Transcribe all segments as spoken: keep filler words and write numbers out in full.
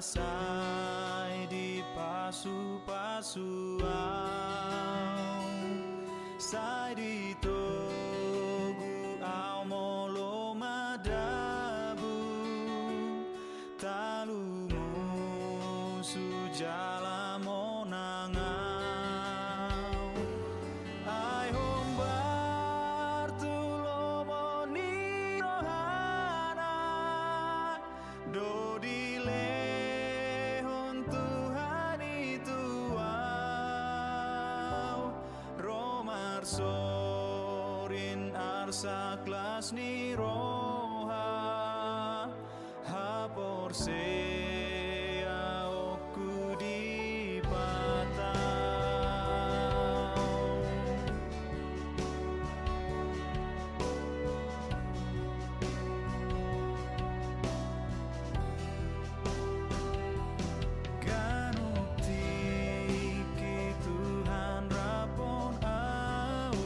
Sai dipasupasu au, sai ditogu au molo madabu, talumusu jala monang au. Ai hombar tu lomo ni rohana do dilehon Tuhan i tu au, ro marsorin arsak las ni roha, haporseaonku Debata. Ganup tingki Tuhan rap dohot au,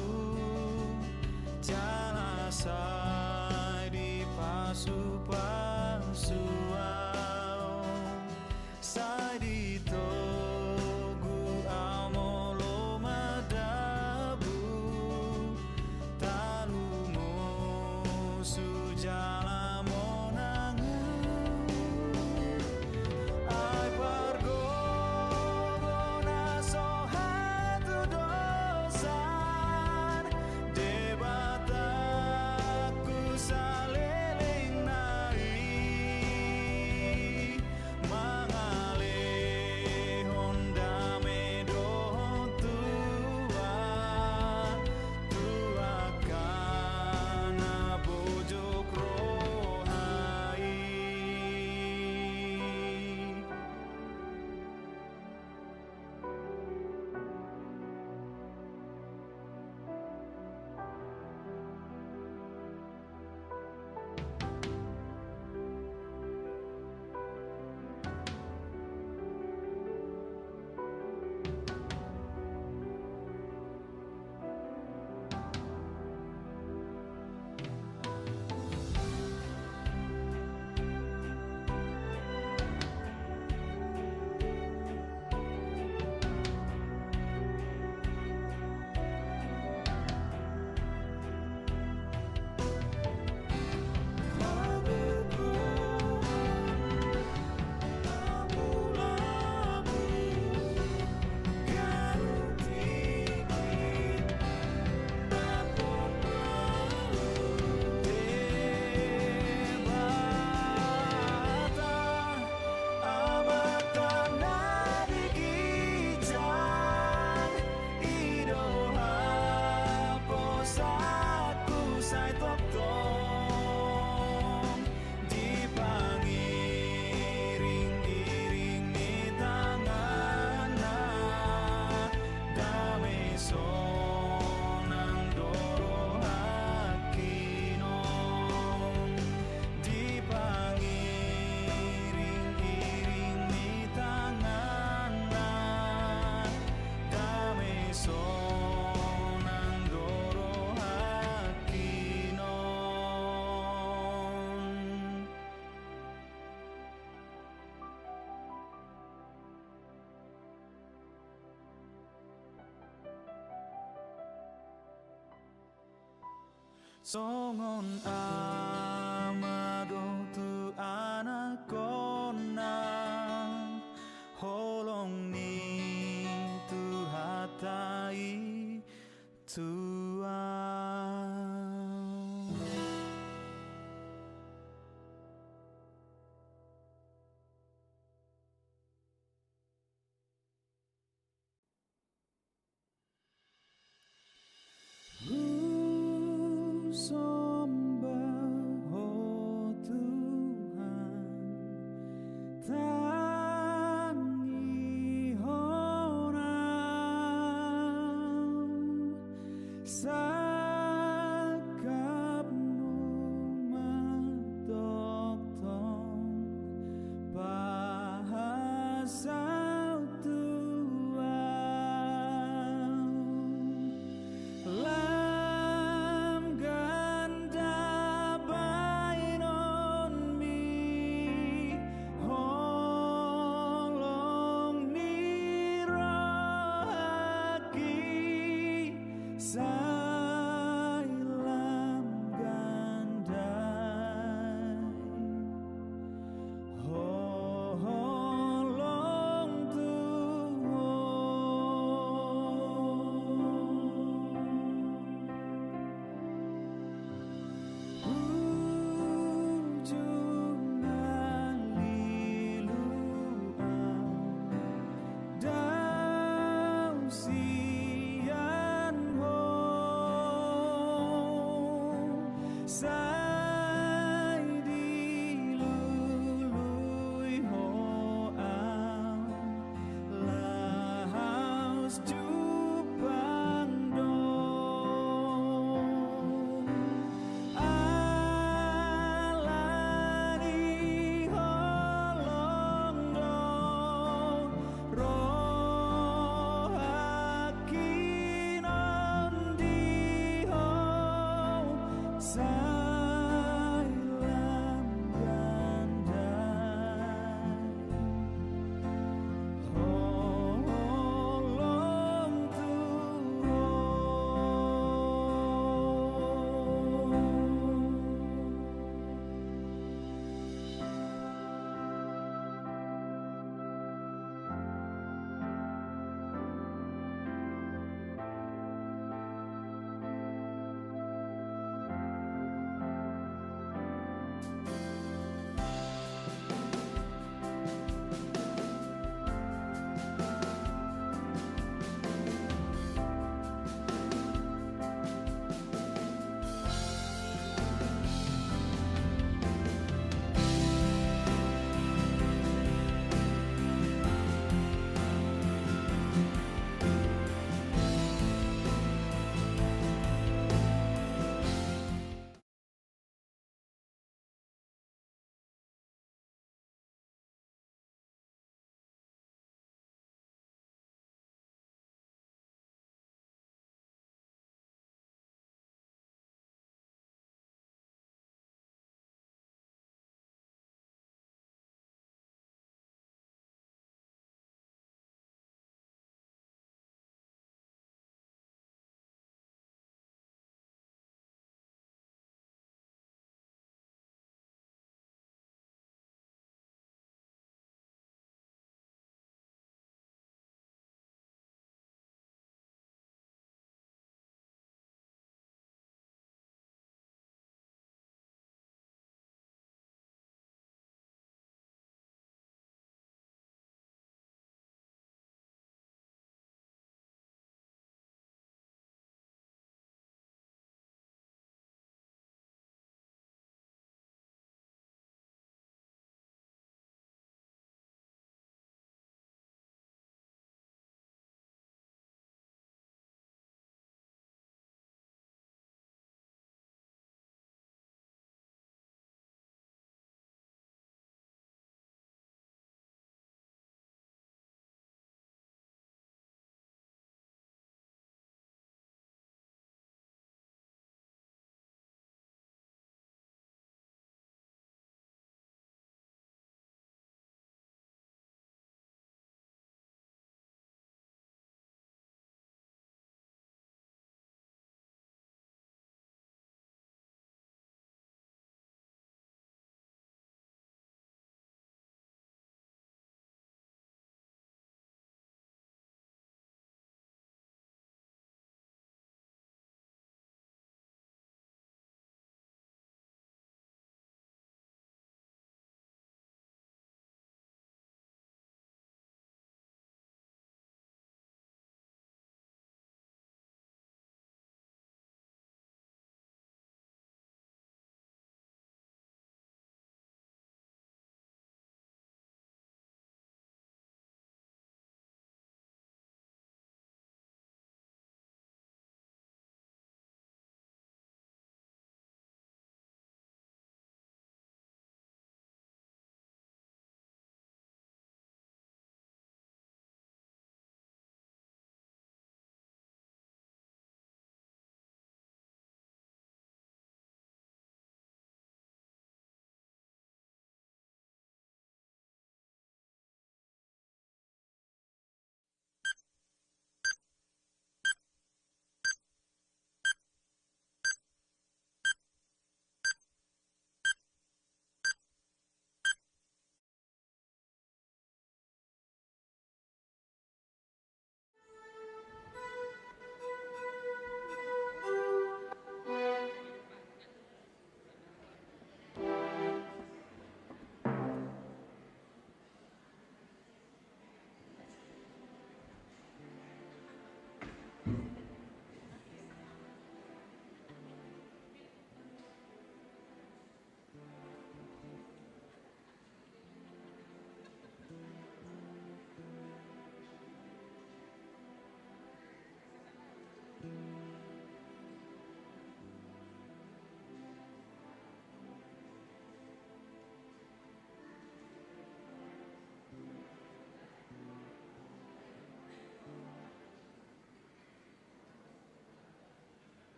jala sai dipasupasu au, sai ditogu au molo madabu, talumusu jala monang au. Ai pargogo na so hatudosan, Debatangku saleleng na i, mangalehon dame dohot tua, tu angka na bojok roha i. Amanta na di ginjang, i do haposanku sai tongtong, dipangiring-iring ni tanganna, dame sonang do rohangki on. Dipangiring-iring ni tanganna, dame sonang do rohangki on. Songon ama do tu anakkonna, holong ni Tuhanta i tu au. Husomba Sai dilului ho au, laos jumpang do. Ala ni holong do rohangki on di ho, sai lam gandai holong tu ho.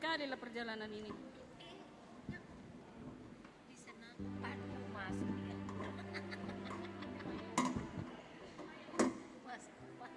Adil lah perjalanan ini. Bisa nang padu masuk dia. Masuk, Pak.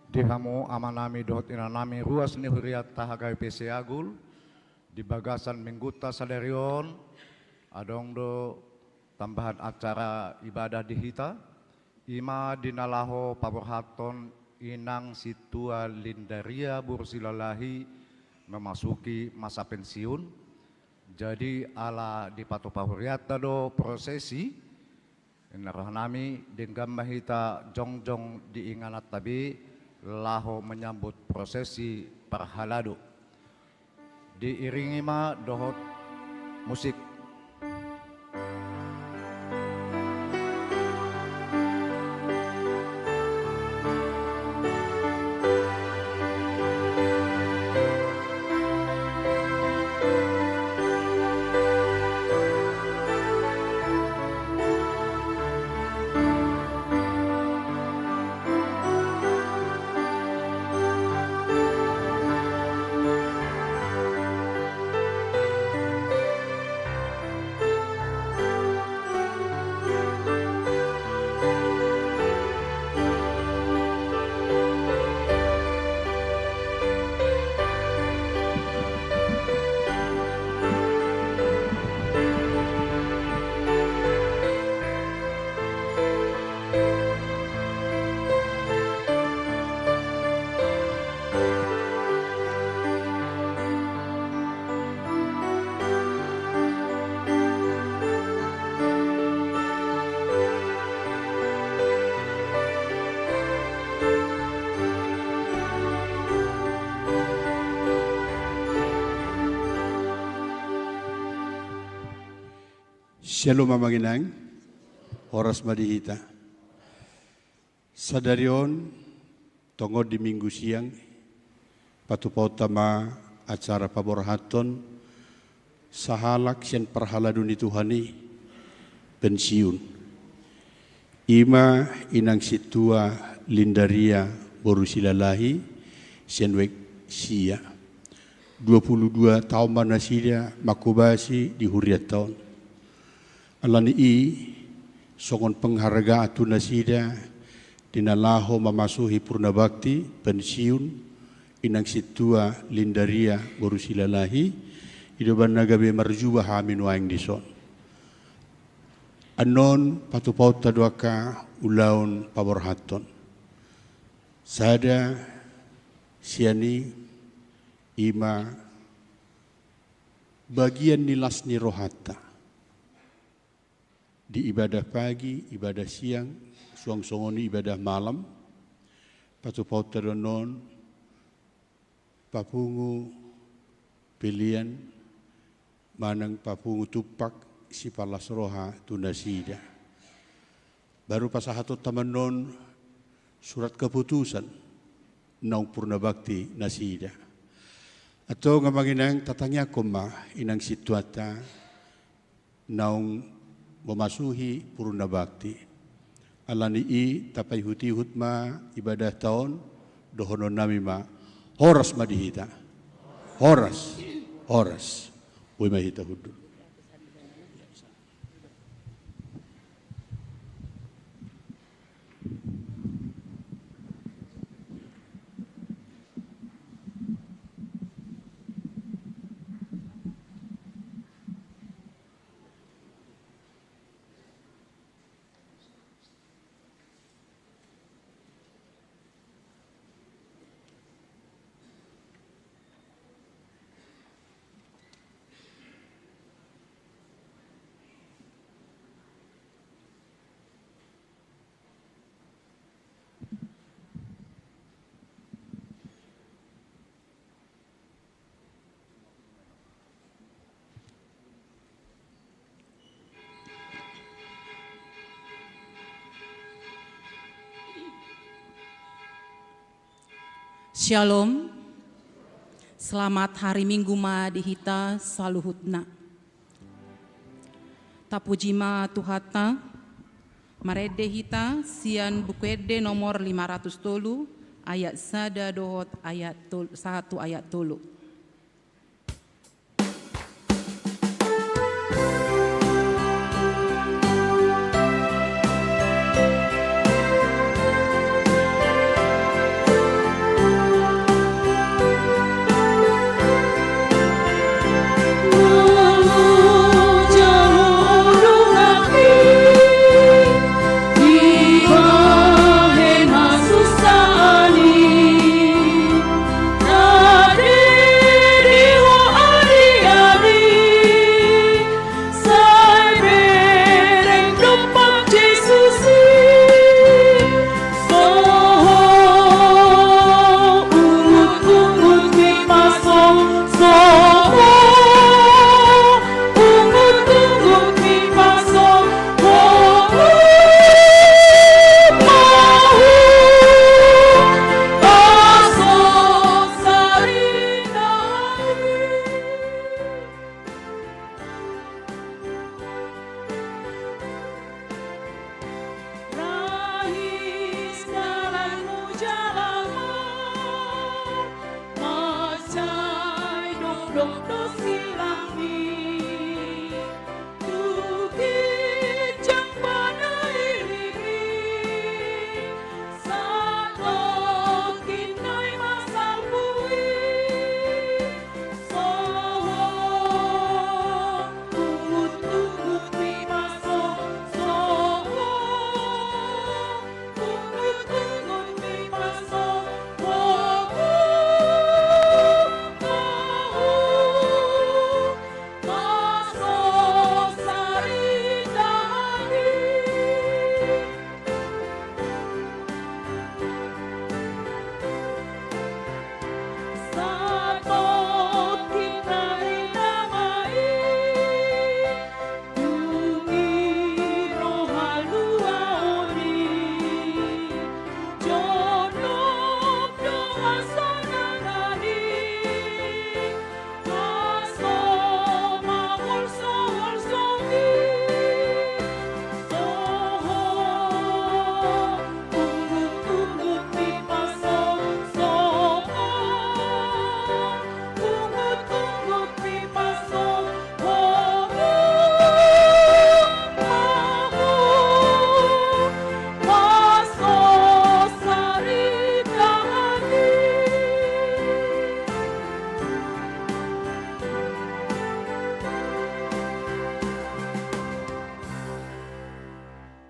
Di hamu amanami dohot inanami ruas ni hurianta H K B P Siagul, di bagasan minggunta sadari on, adong do tambahan acara ibadah di hita, i ma di na laho paborhathon inang sintua Lindaria boru Silalahi memasuki masa pensiun. Jadi ala dipatupa hurianta do prosesi, ninna rohanami denggan ma hita jongjong di ingananta be laho menyambut prosesi parhalado. Diiringi ma dohot musik. Syalom amang inang, horas ma di hita. Sadari on, tongon di Minggu siang, patupaonta ma acara paborhathon sahalak sian parhalado ni Tuhan i pensiun. I ma inang sintua Lindaria boru Silalahi sian Wek Sia. Dua pulu dua taon ma nasida manghobasi di hurianta on. Alani i, songon penghargaan tu nasida di na laho mamasuhi purnabakti pensiun, inang sintua Lindaria boru Silalahi, i do umbahen na gabe marjuba hami nuaeng dison. Annon patupaonta do angka ulaon paborhathon. Sada sian i, i ma bagian ni las ni rohanta. Di ibadah pagi, ibadah siang, suang songon i ibadah malam, patupaonta do annon papungu pelean manang papungu tumpak sipalas roha tu nasida. Baru pasahatonta ma annon surat keputusan naung purnabakti nasida. Antong amang inang, tatangiangkon ma inang sintuanta naung mamasuhi purnabakti. Alani i tapaihutihut ma ibadahta on, dohononnami ma, horas ma di hita. Horas, horas. Boi ma hita hundul. Shalom. Selamat hari Minggu ma di hita saluhutna. Tapuji ma Tuhanta. Marende hita sian Buku Ende nomor lima ratus tolu, ayat sada dohot ayat tol-, satu ayat tolu.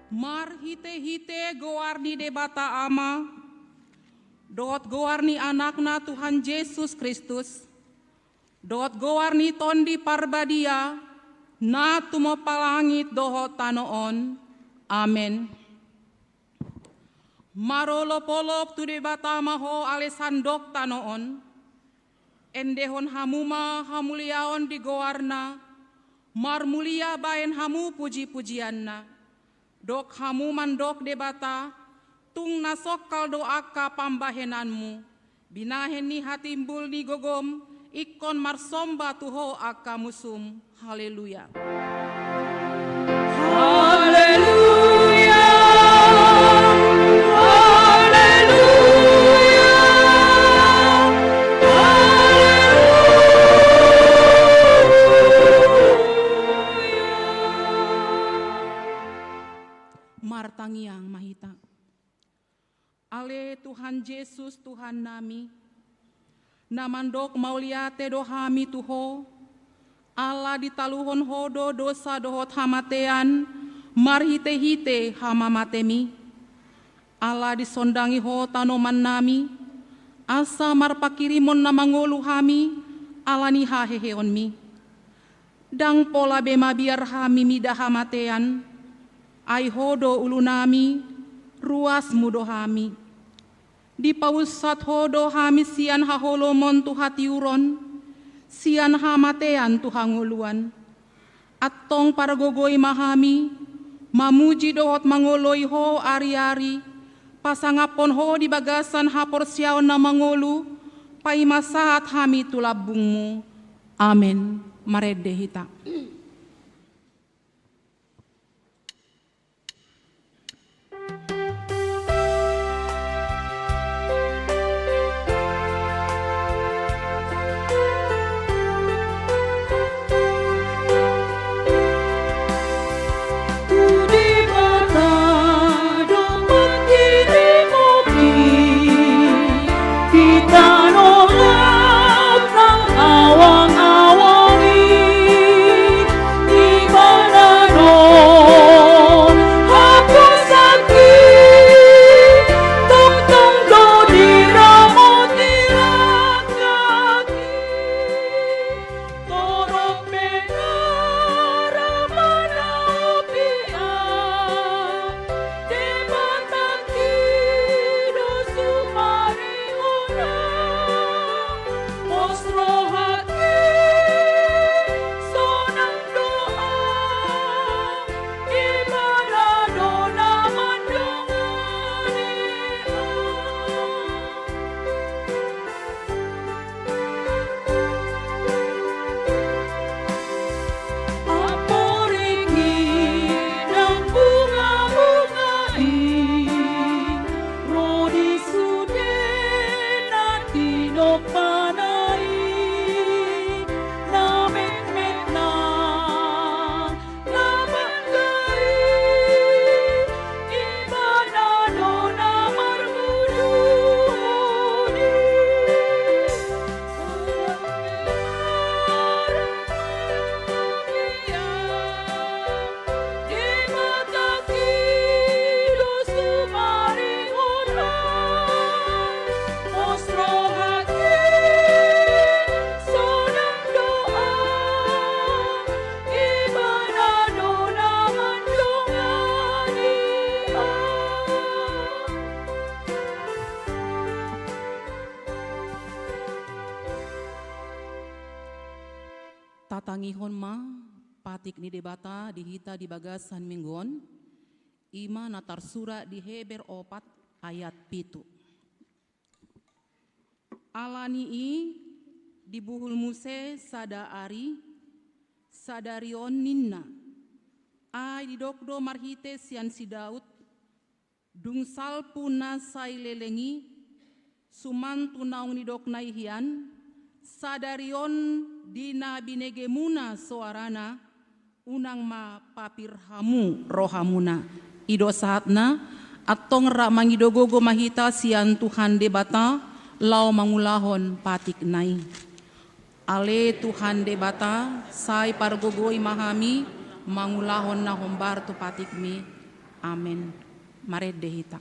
Marhitehite goar ni Debata Ama, dohot goar ni Anakna Tuhan Jesus Kristus, dohot goar ni Tondi Parbadia, na tumompa langit dohot tano on. Amen. Marolopolop tu Debata ma ho ale sandok tano on. Endehon hamu ma hamuliaon di goarna, marmulia baen hamu pujipujianna. Dok hamu mandok Debata, tung na songkal do angka pambahenanmu, binahen ni hatimbul ni gogom, ingkon marsomba tu ho angka musum. Haleluya. Haleluya. Haleluya. Haleluya. Martangiang ma hita. Ale Tuhan Jesus, Tuhannami, na mandok mauliate do hami tu ho, ala ditaluhon ho do dosa dohot hamatean, marhitehite hamamatemi. Ala disondangi ho tanomannami, asa marpanghirimon na mangolu hami, ala ni haheheonmi. Ndang pola be mabiar hami mida hamatean, ai ho do ulunami, ruasmu do hami. Dipaunsat ho do hami sian haholomon tu hatiuron, sian hamatean tu hangoluan. Antong pargogoi ma hami, mamuji dohot mangoloi ho ariari, pasangaphon ho di bagasan haporseaon na mangolu, paima sahat hami tu lambungmu. Amen. Marende hita. Tatangihon ma patik ni Debata di hita di bagasan minggu on, i ma na tarsurat di Heber opat ayat pitu. Ala ni i dibuhul muse sada ari, sadari on ninna. Ai didok do marhite sian si Daud, dung salpu na sai leleng i, suman tu naung nidokna i hian, sadari on di na binegemuna soarana, unang ma papir hamu rohamuna. I do sahatna, antong rap mangido gogo ma hita sian Tuhan Debata, laho mangulahon patikna i. Ale Tuhan Debata, sai pargogoi ma hami mangulahon na hombar tu patikmi. Amen. Marende hita.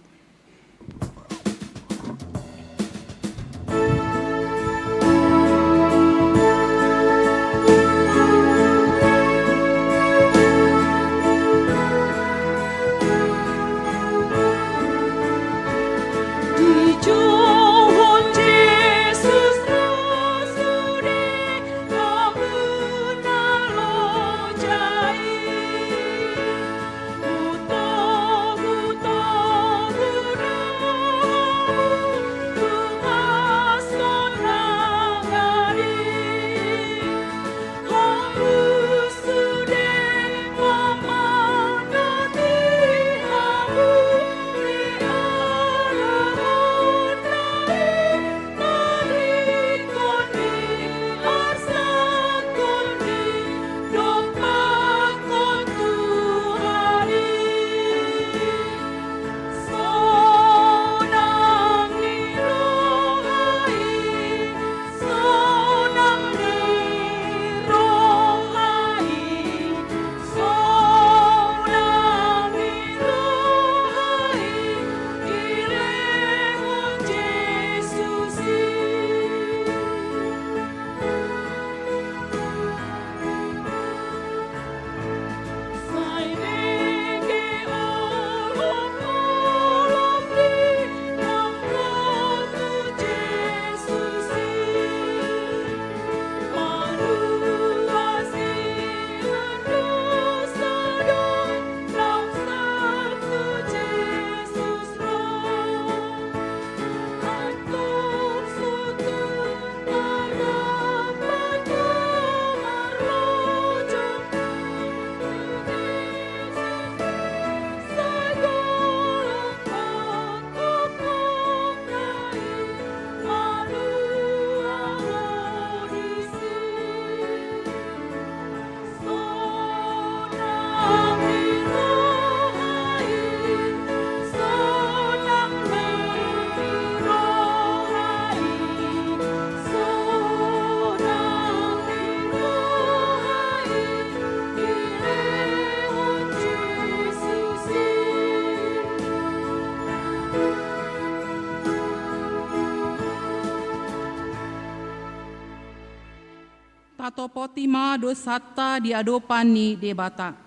Topoti ma dosanta di adopan ni Debata.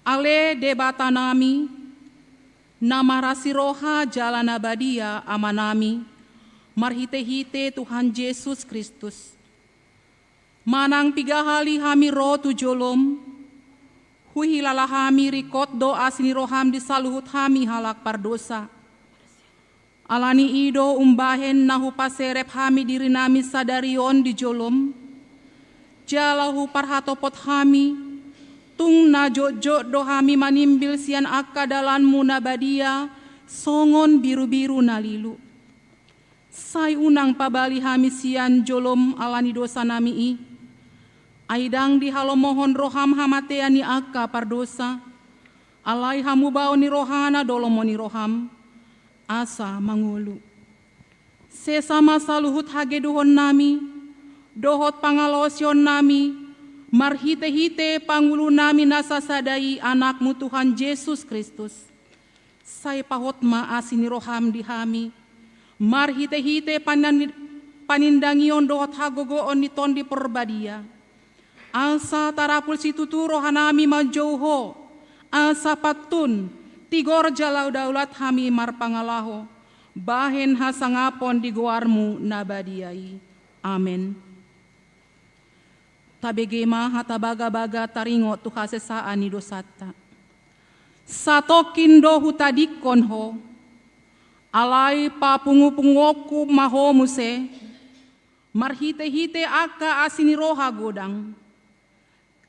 Ale Debata nami, na marasi roha jala na badia Ama nami, marhite-hite Tuhan Jesus Kristus. Manang piga hali hami ro tu jolom, huhilala hami ringkot do asi ni roham di saluhut hami halak pardosa. Ala ni i do umbahen na hupaserep hami diri nami sadari on di jolom, jala huparhatopot hami, tung na jotjot do hami manimbil sian angka dalanmu na badia, songon birubiru na lilu. Sai unang pabali hami sian jolom ala ni dosa nami i. Ai ndang dihalomohon roham hamatean ni angka pardosa. Alai hamubaon ni rohana do lomo ni roham, asa mangolu. Sesa ma saluhut hagedehon nami, dohot pangalaosion nami, marhite-hite pangulu nami na sasada i Anakmu Tuhan Jesus Kristus. Sai pahot ma asi ni roham di hami, marhite-hite panan-, panindangion dohot hagogoon ni Tondi Porbadia. Asa tarapul situtu roha nami manjou Ho, asa pantun, tigor jala daulat hami marpangalaho, bahen hasangapon di goarmu na badia i. Amen. Tabege ma hata bagabaga taringot tu hasesaan ni dosanta. Satongkin do hutadingkon Ho, alai papungupunguonku ma Ho muse, marhite-hite angka asi ni roha godang.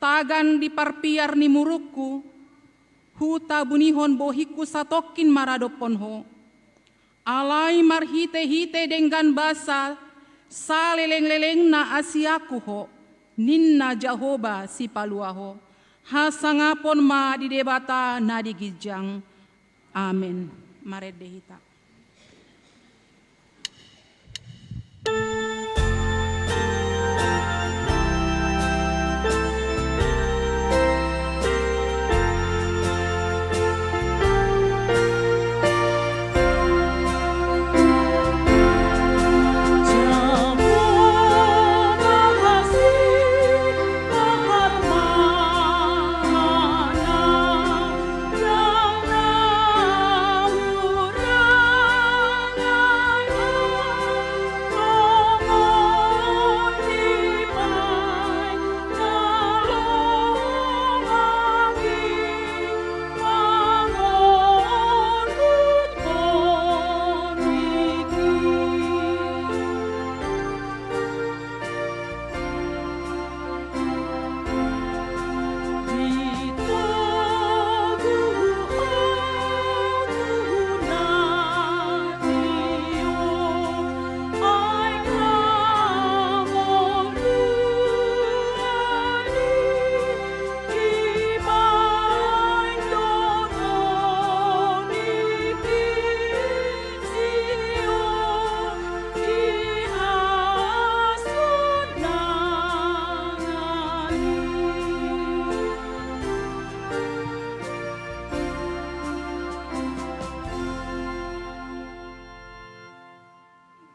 Tagan di parpiar ni murukku, hutabunihon bohingku satongkin maradophon Ho. Alai marhite-hite denggan basa, saleleng-lelengna asianku Ho, ninna Jahowa Sipalua Ho. Hasangapon ma di Debata na di ginjang. Amen. Marende hita.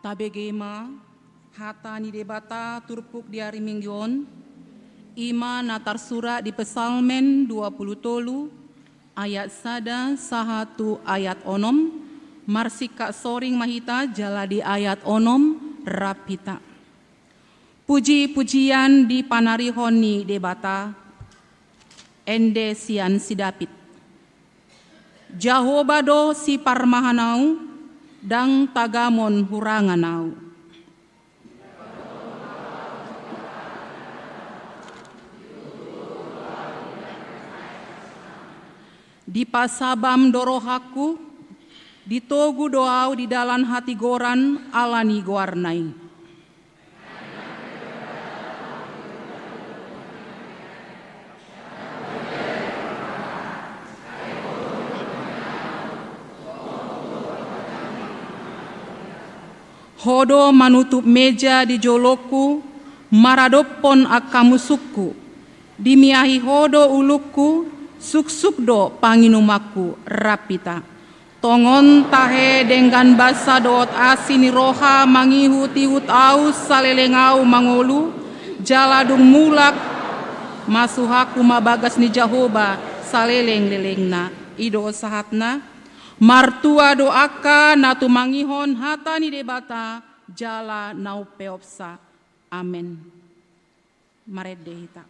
Tabege ma hata ni Debata turpuk di ari Minggu on, i ma na tarsurat di Psalmen dua pulu tolu, ayat sada sahat tu ayat onom, marsingkat soring ma hita jala di ayat onom rap hita. Puji-pujian di panarihon ni Debata, ende sian si David. Jahowa do siparmahan ahu, ndang tagamon hurangan ahu. Dipasabam do rohangku, ditogu do ahu di dalan hatigoran ala ni goarna i. Ho do manutup meja di jolongku, maradophon angka musungku. Dimiahi Ho do ulungku, suksuk do panginumanku, rap hita. Tongon tahe denggan basa dohot asi ni roha mangihut-ihut ahu saleleng ahu mangolu, Jala dung mulak, masuhakku ma bagas ni Jahowa saleleng-lelengna. I do sahatna. Martua do angka na tumangihon hata ni Debata jala na umpeopsa. Amen. Marende hita.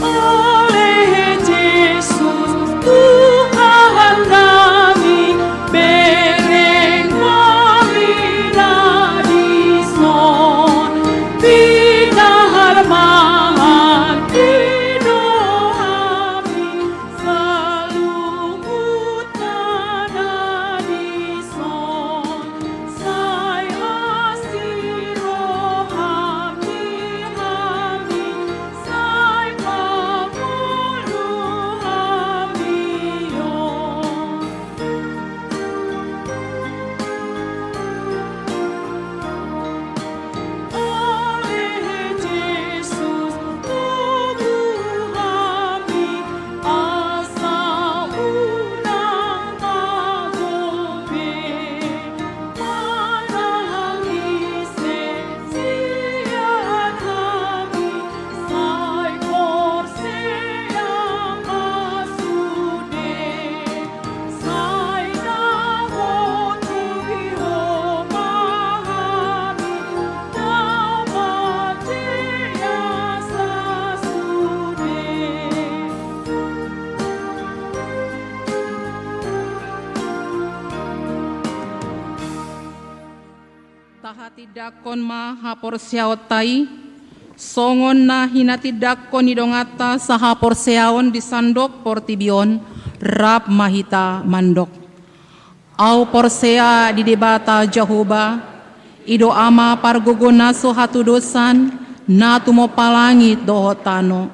Oleh Jesus Tuhan nami, bereng hami na dison, pinahal ma hami do hami, salungut na dison, sai asi roham di hami, sai pangolu hami on. Oleh Jesus tubu hami, asa unang mago be, manang ise sian hami, sai porsea ma sude. Sai na hot di Ho ma hami, na matea sasude. Tahatindangkon ma haporseaonta i, songon na hinatindangkon ni donganta sahaporseaon di sandok portibi on, rap ma hita mandok. Ahu porsea di Debata Jahowa, i do Ama pargogo na so hatudosan, na tumompa langit dohot tano.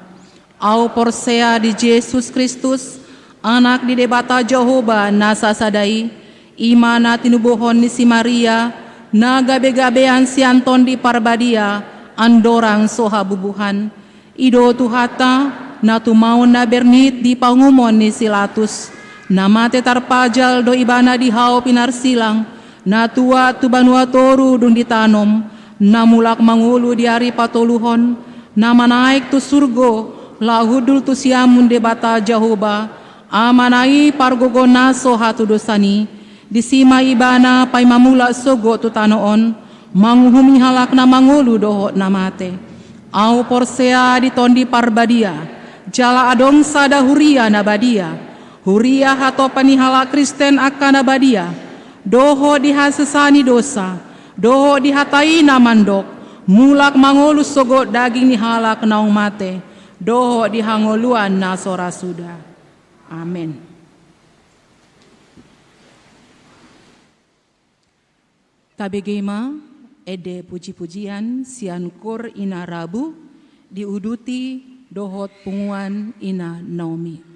Ahu porsea di Jesus Kristus, Anak ni Debata Jahowa na sasada i, i ma na tinubuhon ni si Maria, na gabe-gabean sian Tondi Parbadia, andorang so habubuhan. I do Tuhanta, na tumaon na bernit di pangumon ni si Latus, na mate tarpajal do Ibana di hau pinarsilang, na tuat tu banua toru dung ditanom, na mulak mangolu di ari patoluhon, na manaek tu surgo, laho hundul tu siamun Debata Jahowa, Amana i pargogo na so hatudosan i. Disi ma Ibana paima mulak sogot tu tano on, manguhumi halak na mangolu dohot na mate. Ahu porsea di Tondi Parbadia, jala adong sada huria na badia, huria hatompa ni halak Kristen angka na badia, dohot di hasesaan ni dosa, dohot di hata i na mandok, mulak mangolu sogot daging ni halak naung mate, dohot di hangoluan na so ra suda. Amen. Tabege ma ende puji-pujian sian Koor Ina Rabu, diuduti dohot punguan Ina Naomi.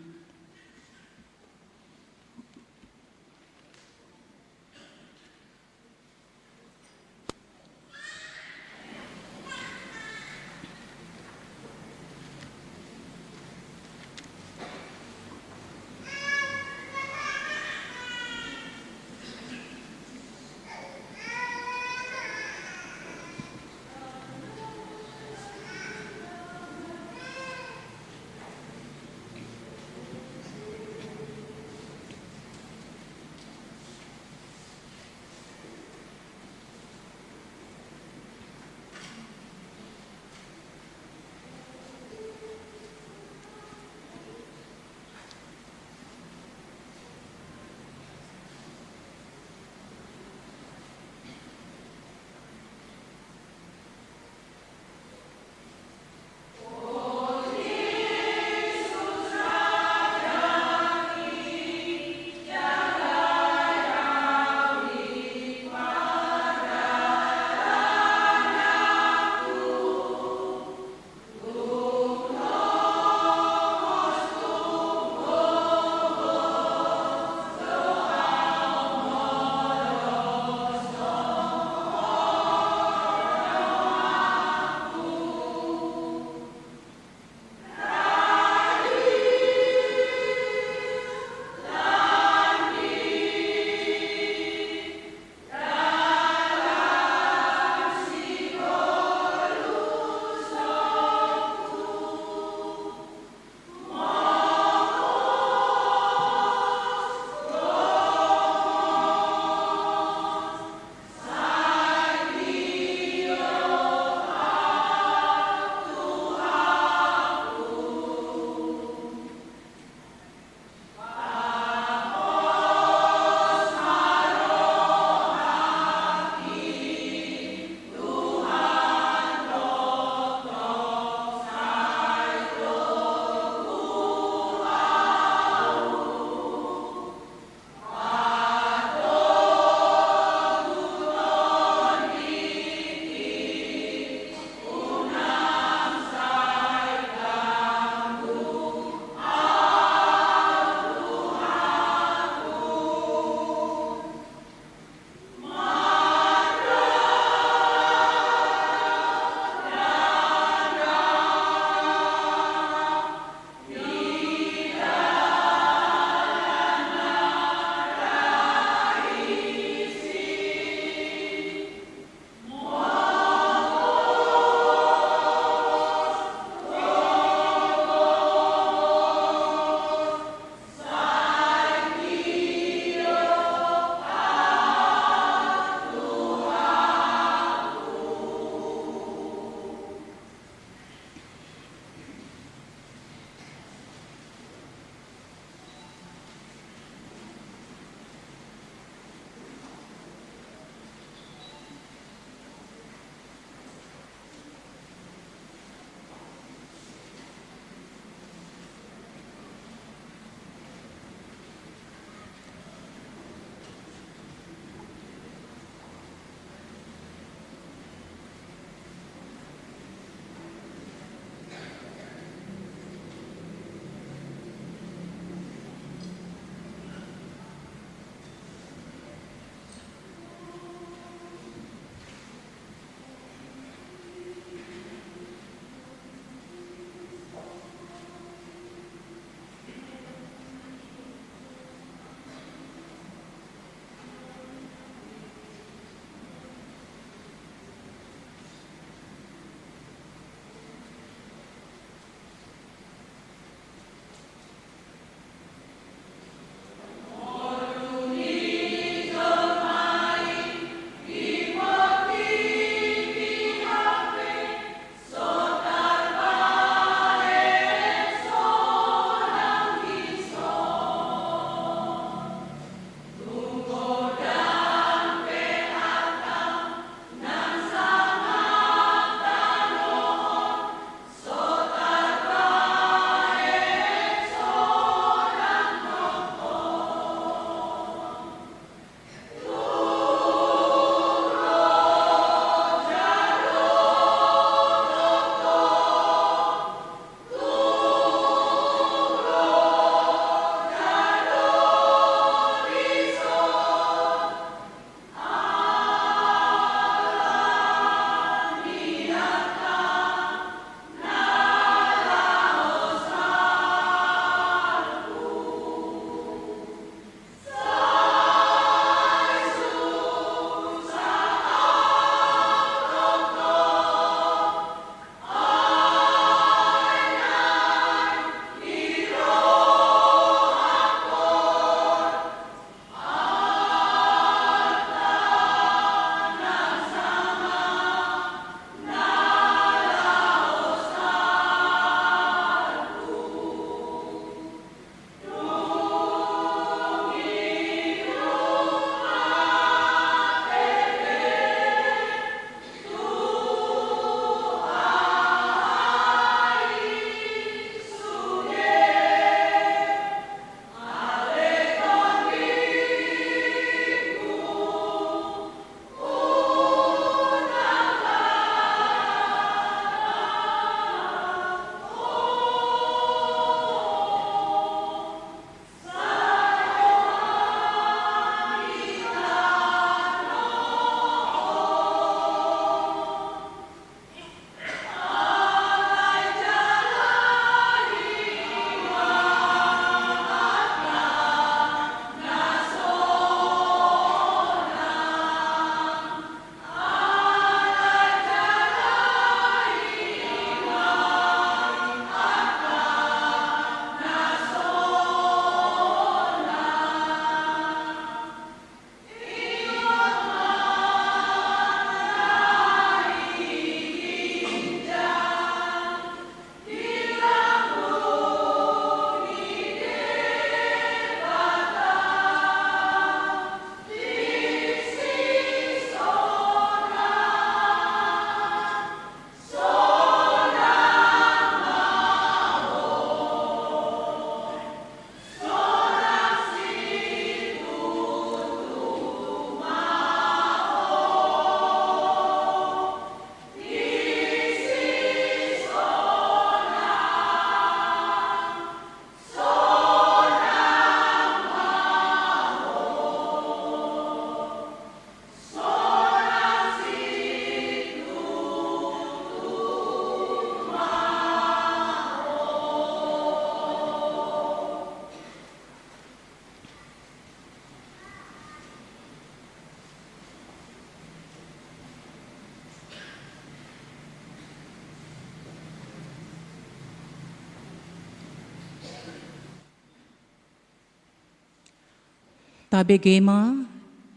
Tabege ma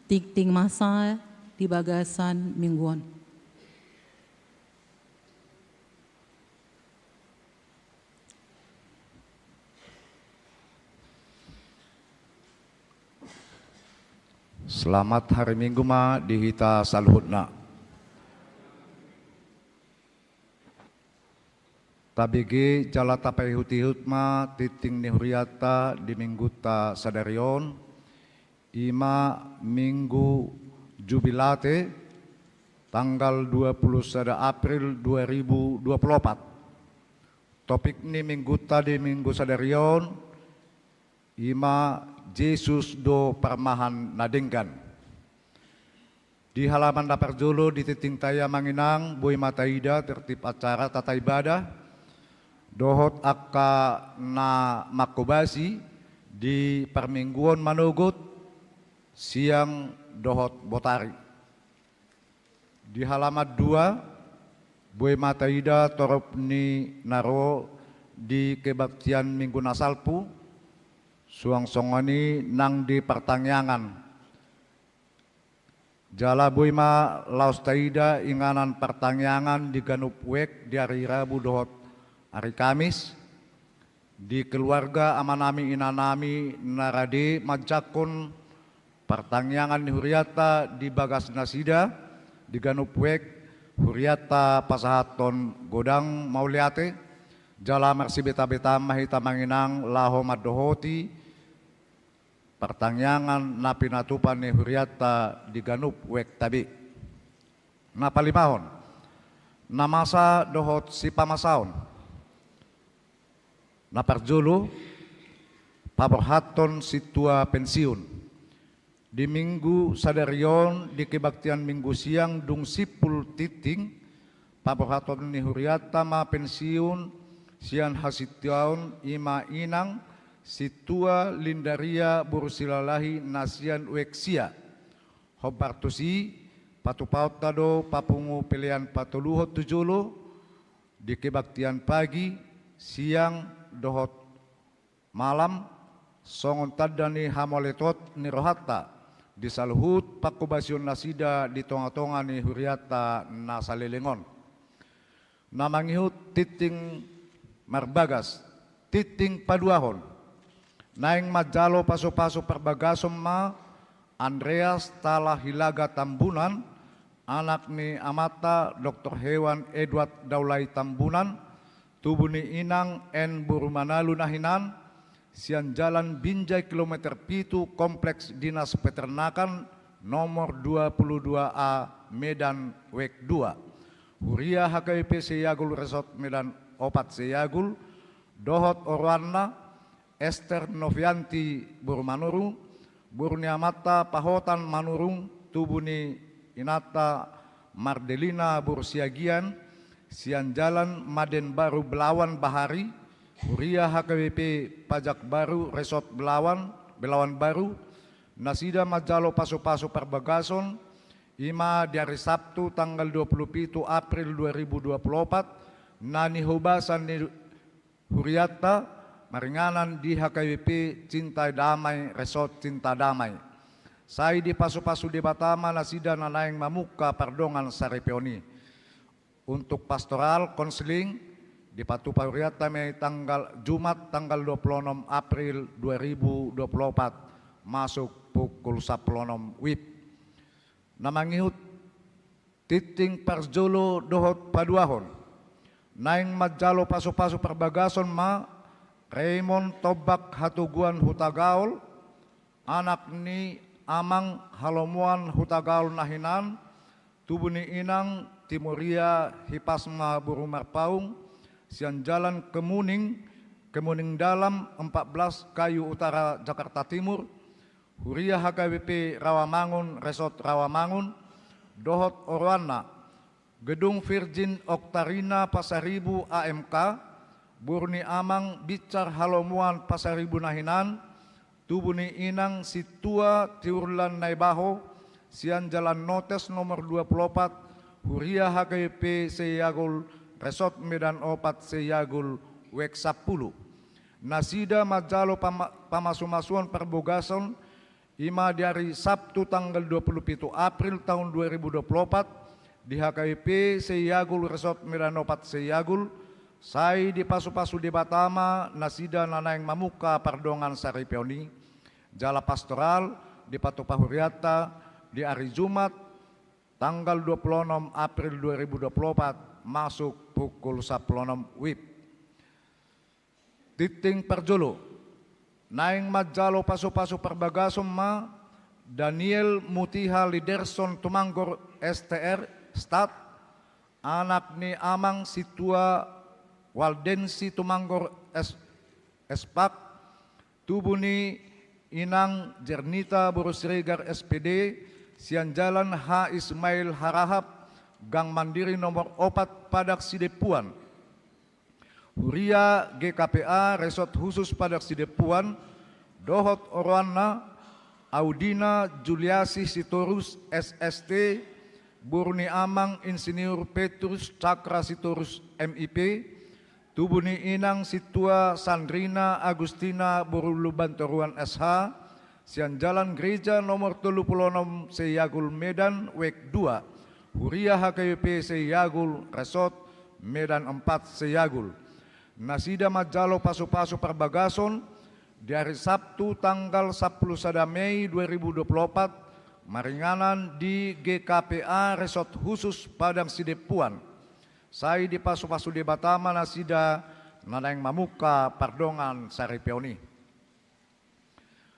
tingting masa di bagasan minggu on. Selamat hari Minggu ma di hita saluhutna. Tabege jala tapaihut-ihut ma tingting ni hurianta di minggunta sadari on, i ma Minggu Jubilate, tanggal dua puluh sada April dua ribu dua puluh opat. Topik ni minggunta di minggu sadari on, i ma Jesus do parmahan na denggan. Di halaman na parjolo di tingtingta i, amang inang, boi ma taida tertib acara tata ibadah dohot angka na manghobasi di parmingguon manogot siang dohot botari. Di halaman dua, boi ma taida torop ni na ro di kebaktian minggu na salpu, suang songon i nang di partangiangan. Jala boi ma laos taida inganan partangiangan di ganup wijk di ari Rabu dohot ari Kamis, di keluarga amanami inanami na rade manjangkon partangiangan ni hurianta di bagas nasida di ganup wijk, hurianta pasahathon godang mauliate, jala marsibeta-beta ma hita, amang inang, laho mandohoti partangiangan na pinatupa ni hurianta di ganup wijk tabi. Na palimahon, na masa dohot sipamasaon. Na parjolo, paborhathon sintua pensiun. Di minggu sadari on di kebaktian minggu siang dung simpul tingting, paborhathon ni hurianta ma pensiun sian hasintuaon, i ma inang sintua Lindaria boru Silalahi na sian wijk sia. Hombar tusi, patupaonta do papungu pelean patoluhon tu jolo di kebaktian pagi, siang dohot malam, songon tanda ni hamauliateon ni rohanta di saluhut panghobasion nasida di tonga-tonga ni hurianta na saleleng on. Na mangihut tingting marbagas, tingting paduahon. Naeng manjalo pasu-pasu parbagason ma Andreas Talahilaga Tambunan, anak ni amanta Doktor Hewan Edward Daulai Tambunan, tubu ni inang N boru Manalu na hinan, sian Jalan Binjai kilometer pitu, Kompleks Dinas Peternakan nomor dua puluh dua A, Medan, wijk dua. Huria H K B P Seyagul Resort Medan opat Seyagul, dohot oroanna Ester Novianti boru Manurung, boru ni amanta Pahotan Manurung, tubu ni inanta Mardelina boru Siagian, sian Jalan Maden Baru Belawan Bahari, huria H K B P Pajak Baru Resort Belawan, Belawan Baru, nasida manjalo pasu-pasu parbagason, i ma di ari Sabtu tanggal dua puluh pitu April dua ribu dua puluh opat, na nihobasan ni hurianta maringanan di H K B P Cinta Damai Resort Cinta Damai. Sai dipasu-pasu Debata ma nasida na naeng mamungka pardongan saripeon i. Untuk pastoral konseling, dipatupa hurianta ma i tanggal Jumat tanggal dua puluh onom April dua ribu dua puluh opat, masuk pukul sampulu onom wib. Na mangihut tingting parjolo dohot paduahon. Naeng manjalo pasu-pasu parbagason ma Raymond Tombak Hatoguan Hutagaol, anak ni amang Halomoan Hutagaol na hinan, tubu ni inang Timoria Hipasma boru Marpaung, sian Jalan Kemuning, Kemuning Dalam empat belas Kayu Utara, Jakarta Timur, huria H K B P Rawamangun Resort Rawamangun, dohot oroanna Gedung Virgin Octarina Pasaribu A M K, boru ni amang Binsar Halomoan Pasaribu na hinan, tubu ni inang Sintua Tiurlan Naibaho, sian Jalan Notes nomor dua puluh opat, huria H K B P Seyagul Resort Medan opat Seyagul, wijk sampulu. Nasida manjalo pama-, pamasu-masuon parbagason, I ma di ari Sabtu tanggal dua puluh pitu April tahun dua ribu dua puluh opat, di H K B P Seiagul, Resort Medan Opat Seiagul, sai dipasupasu Debata ma nasida na naeng mamungka pardongan saripeon i, jala pastoral dipatupa hurianta di ari Jumat tanggal dua puluh onom April dua ribu dua puluh opat, masuk pukul sampulu onom wib. Tingting parjolo, naeng manjalo pasupasu parbagason ma Daniel Mutiha Liderson Tumanggor, S T R, Stat, anak ni amang Sintua Waldensi Tumanggor, S-, Spak, tubu ni inang Jernita boru Siregar, S P D, sian Jalan H Ismail Harahap, Gang Mandiri nomor opat, Padang Sidempuan. Huria G K P A Resort Khusus Padang Sidempuan, dohot oroanna, Audina Juliasi Sitorus, S S T, boru ni amang Insinyur Petrus Cakra Sitorus, M I P, tubu ni inang Sintua Sandrina Agustina boru Lumbantoruan, S H, sian Jalan Gereja nomor tolu puluh onom Seiagul, Medan, web dua, Huria H K B P Seiagul, Resort Medan Empat Seiagul. Nasida manjalo pasupasu parbagason di ari Sabtu tanggal sampulu sada Mei dua ribu dua puluh opat, maringanan di G K P A Resort Khusus Padang Sidempuan. Sai dipasupasu Debata ma nasida na naeng mamungka pardongan saripeon i.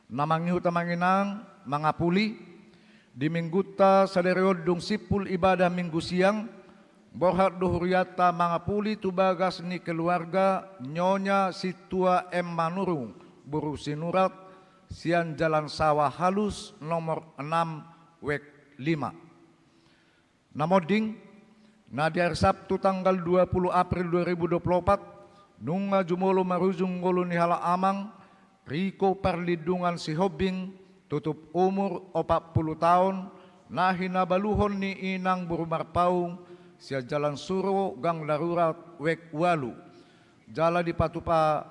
Na mangihut amang inang, mangapuli, di Minggunta sadari on dung simpul ibadah Minggu siang, borhat do hurianta mangapuli tu bagas ni keluarga Nyonya Sintua M Manurung boru Sinurat, sian Jalan Sawah Halus nomor enam, web lima. Na monding, na di ari Sabtu tanggal dua puluh April dua ribu dua puluh opat, nunga jumolo marujung ngolu ni halak amang Riko Parlindungan Sihombing, tutup umur opat puluh taon, na hinabaluhon ni inang boru Marpaung, sian Jalan Suro, Gang Darurat, web ualu. Jala dipatupa,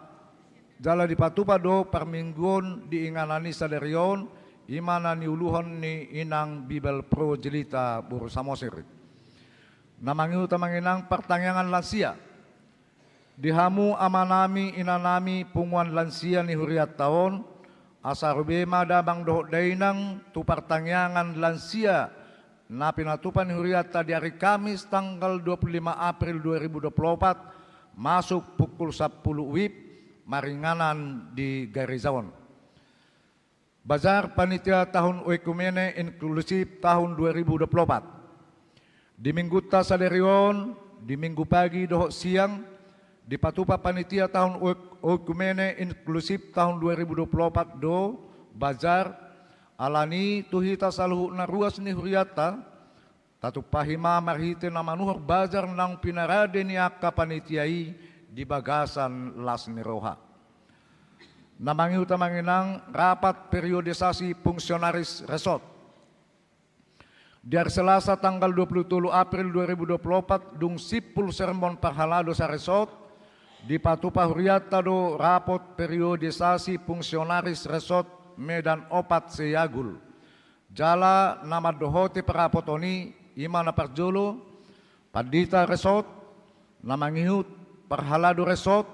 jala dipatupa do parmingguon di inganan i sadari on, i ma na niuluhon ni inang Bibelvrouw Jelita boru Samosir. Na mangihut amang inang, partangiangan lansia. Di hamu amanami, inanami, punguan lansia ni hurianta on, asa ro be ma damang dohot dainang tu partangiangan lansia na pinatupa ni hurianta di ari Kamis tanggal dua puluh lima April dua ribu dua puluh opat, masuk pukul sampulu wib, maringanan di gareja on. Bazar panitia tahun oekumene inklusif tahun dua ribu dua puluh opat. Di Minggunta sadari on, di Minggu pagi dohot siang, dipatupa panitia tahun oek-, oekumene inklusif tahun dua ribu dua puluh opat do bazar, alani tu hita saluhutna ruas ni hurianta, tatumpahi ma marhite na manuhor bazar naung pinarade ni angka panitia i di bagasan las ni roha. Na mangihut amang inang, rapat periodisasi fungsionaris resort. Di ari Selasa tanggal dua puluh tolu April dua ribu dua puluh opat, dung simpul sermon parhalado saresort, dipatupa hurianta do rapot periodisasi fungsionaris resort Medan Opat Seiagul. Jala na mandohoti parapoton i, i ma na parjolo, pandita resort, na mangihut parhalado resort,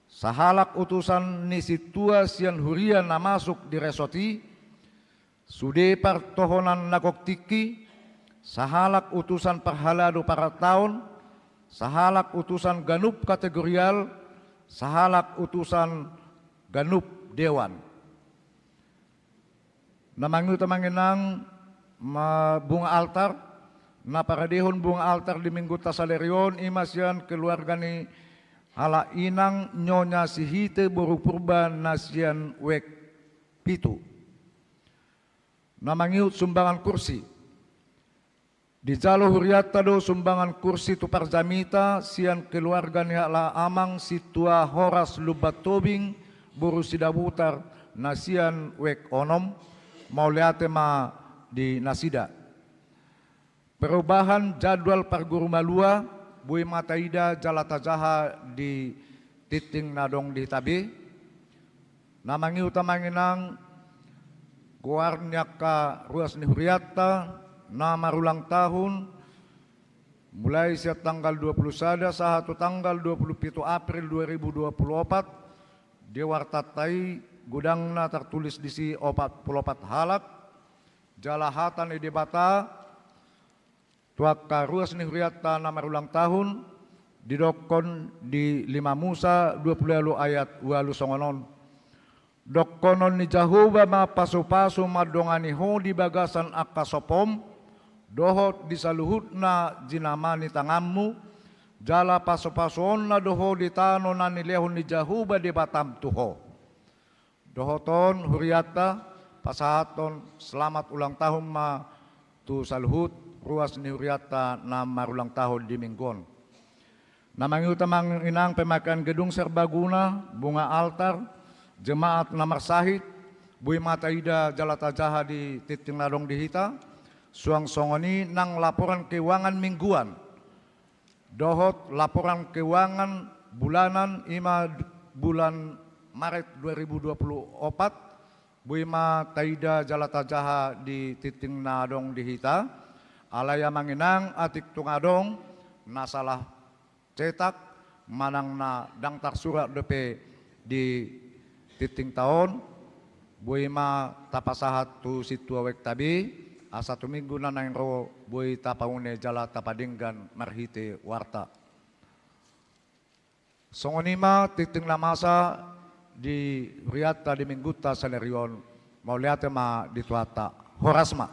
sahalak utusan ni sintua sian huria na masuk di resort i, sude partohonan na gok tingki, sahalak utusan parhalado parataon, sahalak utusan ganup kategorial, sahalak utusan ganup dewan. Na mangihut amang inang, ma bunga altar, na paradehon bunga altar di Minggunta sadari on, i ma sian keluarga ni halak inang Nyonya Sihite boru Purba na sian wek pitu. Na mangihut sumbangan kursi. Dijalo hurianta do sumbangan kursi tu parjamita sian keluarga ni halak amang sintua Horas Lumban Tobing boru Sidabutar na sian wek onom, mauliate ma di nasida. Perubahan jadwal parguru malua, boi ma taida jala tajaha di tingting na adong di hita be. Na mangihut amang inang, Goar ni angka ruas ni hurianta na marulang tahun, mulai sian tanggal dua puluh sada sahat tu tanggal dua puluh pitu April dua ribu dua puluh opat, di wartanta i godangna tartulis disi opat pulu opat halak, jala hata ni Debata tu angka ruas ni hurianta na marulang tahun, didokkon di lima Musa dua pulu ualu ayat ualu songon on. Dohonon ni Jahowa ma pasupasu mandongani ho di bagasan angka sopom, dohot di saluhutna jinama ni tanganmu, jala pasupasuonna do ho di tano na nilehon ni Jahowa Debatam tu ho. Dohot on hurianta, pasahathon selamat ulang tahun ma tu saluhut ruas ni hurianta na marulang tahun di minggu on. Na mangihut amang inang pemakaian gedung serbaguna, bunga altar, jemaat na marsahit, boi ma taida jala tajaha di tingting na adong di hita, suang songon i nang laporan keuangan mingguan dohot laporan keuangan bulanan, i ma bulan Maret dua ribu dua pulu opat, boi ma taida jala tajaha di tingting na adong di hita, alai amang inang atik tung adong na salah cetak manang na ndang tarsurat dope di tingtingta on, boi ma tapasahat tu sintua uekta be, asa tu minggu na naeng ro boi tapaune jala tapadenggan marhite warta. Songon i ma tingting na masa di hurianta di minggunta sadari on, mauliate ma di Tuhanta. Horas ma.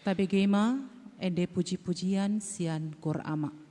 Tabege ma ende puji-pujian sian Koor Ama.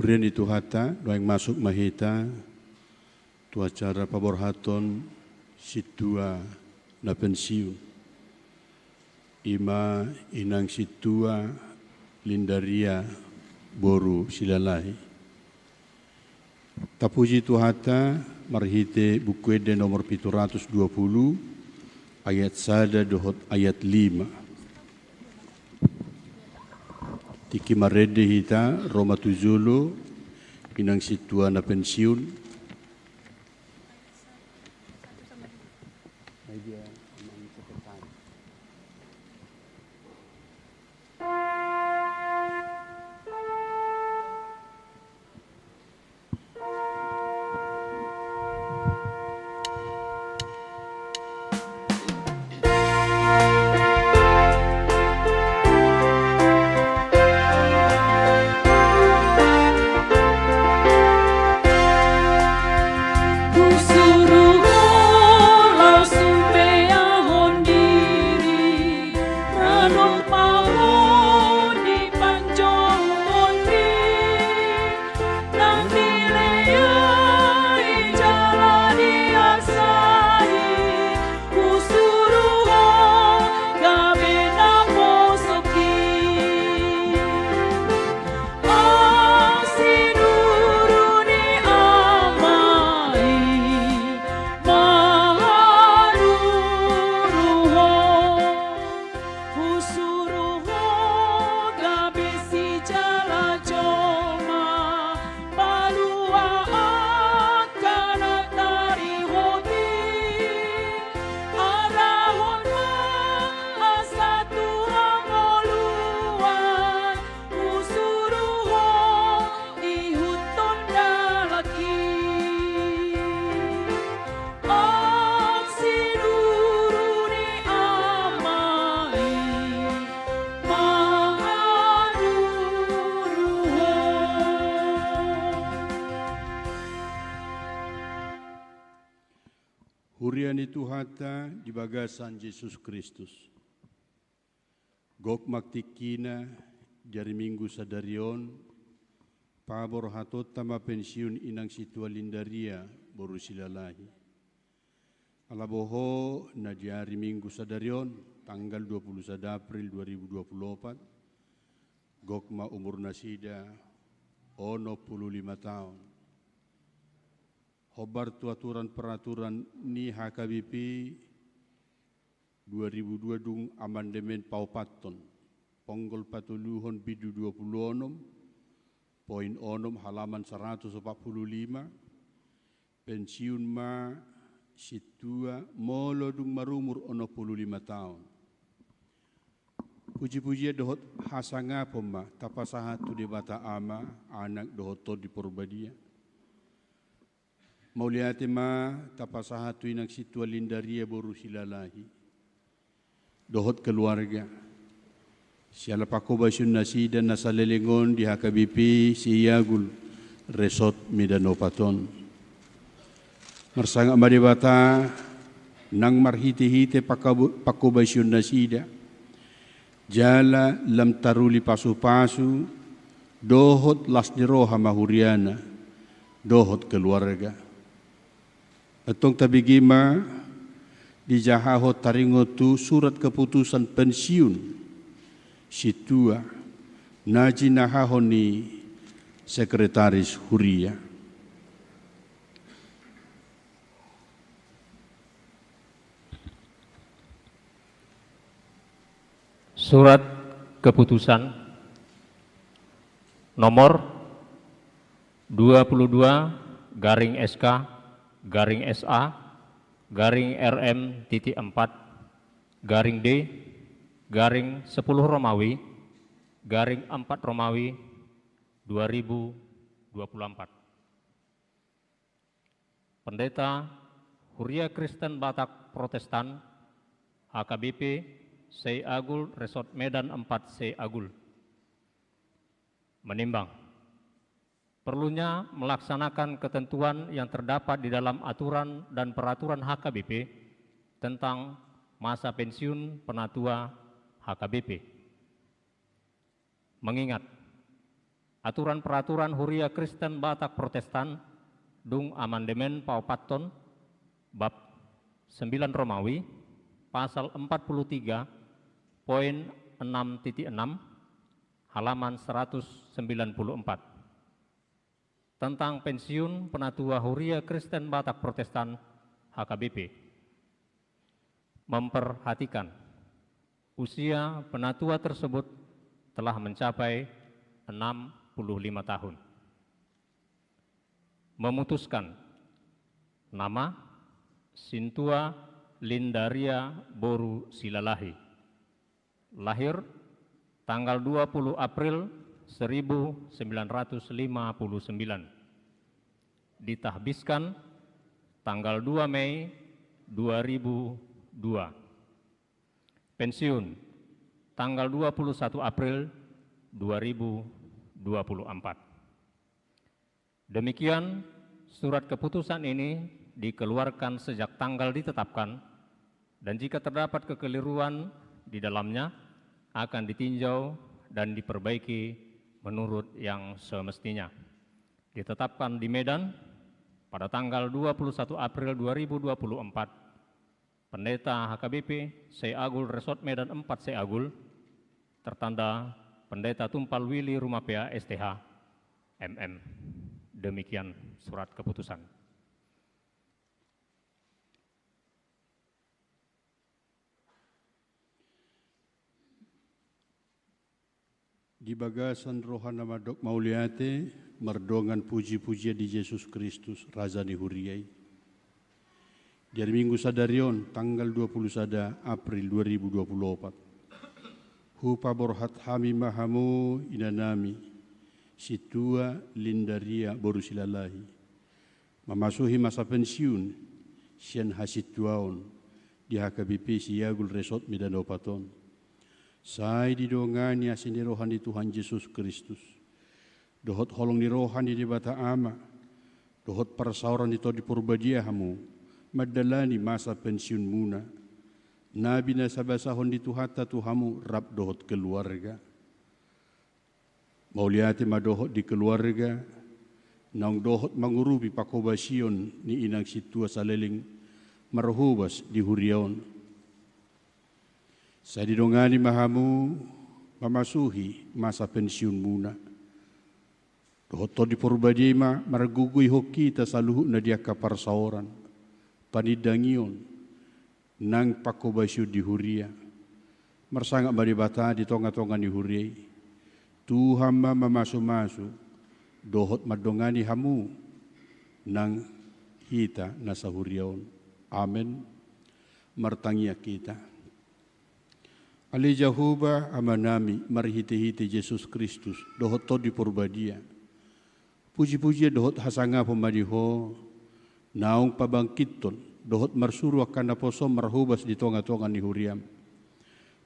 Huria ni Tuhanta, nuaeng masuk ma hita tu acara paborhaton sintua na pensiun. I ma inang sintua Lindaria boru Silalahi. Tapuji Tuhanta marhite Buku Ende nomor pitu ratus dua pulu, ayat sada dohot ayat lima. Tingki marende hita, ro ma tu jolo inang sintua na pensiun. Husuru ho laos umpeahon diri, radot ma ho di panjouonmi. Nang dilehon i jala diarsai, husuru ho gabe na poso i. Ahu sinuru ni Ama i, manurut ho. Husuru ho gabe sijala jolma, palua angka na tarihot i. Arahon ma asa tu hangoluan, husuru ho ihuthon dalan i. Ahu sinuru ni Ama i, manurut ho. Huria ni Tuhanta di bagasan Jesus Kristus. Gok ma tingkina di ari Minggu sadari on, paborhatonta ma pensiun inang sintua Lindaria boru Silalahi. Ala boha na di ari Minggu sadari on, tanggal dua puluh sada April dua ribu dua puluh opat, gok ma umurnasida onom pulu lima taon. Hombar tu aturan peraturan ni H K B P dua ribu dua dung amandemen paopathon, ponggol patoluhon bindu dua pulu onom, poin onom, halaman saratus opat pulu lima, pensiun ma sintua molo dung marumur onom pulu lima taon. Puji-pujian dohot hasangapon ma tapasahat tu Debata Ama, Anak dohot Tondi Porbadia. Mauliate ma tapasahat tu inang sintua Lindaria boru Silalahi dohot keluarga, siala pangkobasion nasida na saleleng on di H K B P Siagul, Resort Medan Opat on. Marsangap ma Debata nang marhite-hite pangkob-, pangkobasion nasida, jala lam taruli pasu-pasu dohot las ni roha ma huriana dohot keluarga. Antong tabege ma dijahahon taringot tu surat keputusan pensiun sintua na jinahahon ni sekretaris huria. Surat keputusan nomor dua puluh dua garing S K garing S A garing R M titik empat garing D garing sepuluh Romawi garing empat Romawi dua ribu dua puluh empat. Pendeta Huria Kristen Batak Protestan, H K B P, Sei Agul, Resort Medan empat Sei Agul. Menimbang perlunya melaksanakan ketentuan yang terdapat di dalam aturan dan peraturan H K B P tentang masa pensiun penatua H K B P. Mengingat aturan peraturan Huria Kristen Batak Protestan dung amandemen paopathon bab sembilan Romawi, pasal empat puluh tiga poin enam titik enam, halaman seratus sembilan puluh empat, tentang pensiun penatua Huria Kristen Batak Protestan, H K B P, memperhatikan usia penatua tersebut telah mencapai enam puluh lima tahun. Memutuskan nama: Sintua Lindaria boru Silalahi. Lahir tanggal dua puluh April seribu sembilan ratus lima puluh sembilan. Ditahbiskan tanggal dua Mei dua ribu dua. Pensiun tanggal dua puluh satu April dua ribu dua puluh empat. Demikian, surat keputusan ini dikeluarkan sejak tanggal ditetapkan, dan jika terdapat kekeliruan di dalamnya, akan ditinjau dan diperbaiki menurut yang semestinya. Ditetapkan di Medan pada tanggal dua puluh satu April dua ribu dua puluh empat, Pendeta H K B P, Sei Agul, Resort Medan empat Sei Agul, tertanda Pendeta Tumpal Willy Rumapea, S T H, M M. Demikian surat keputusan. Di bagasan roha na mandok mauliate, mardongan puji-pujian di Jesus Kristus, Raja ni huria i. Di ari Minggu sadari on, tanggal dua puluh sada April dua ribu dua puluh opat, hupaborhat hami ma hamu inanami, Sintua Lindaria boru Silalahi, mamasuhi masa pensiun sian hasintuaon di H K B P Sei Agul Resort Medan opat on. Sai didongani asi ni roha ni Tuhan Jesus Kristus, dohot holong ni roha ni Debata Ama, dohot parsaoran ni Tondi Porbadia hamu mandalani masa pensiunmuna, na binasabasahon ni Tuhanta tu hamu rap dohot keluarga. Mauliate ma dohot di keluarga naung dohot mangurupi panghobasion ni inang sintua saleleng marhobas di huria on. Sai didongani ma hamu mamasuhi masa pensiunmuna. Dohot Tondi Porbadia i ma margogoihon hita saluhutna di angka parsaoran, panindangion, nang panghobasion di huria. Marsangap ma Debata di tonga-tonga ni huria i. Tuhan ma mamasumasu dohot mandongani hamu nang hita na sahuria on. Amen. Martangiang hita. Ale Jahowa Amanami, marhite-hite Jesus Kristus dohot Tondi Porbadia, puji-pujian dohot hasangapon ma di Ho, naung pabangkithon dohot marsuru angka naposom marhobas di tonga-tonga ni huriam.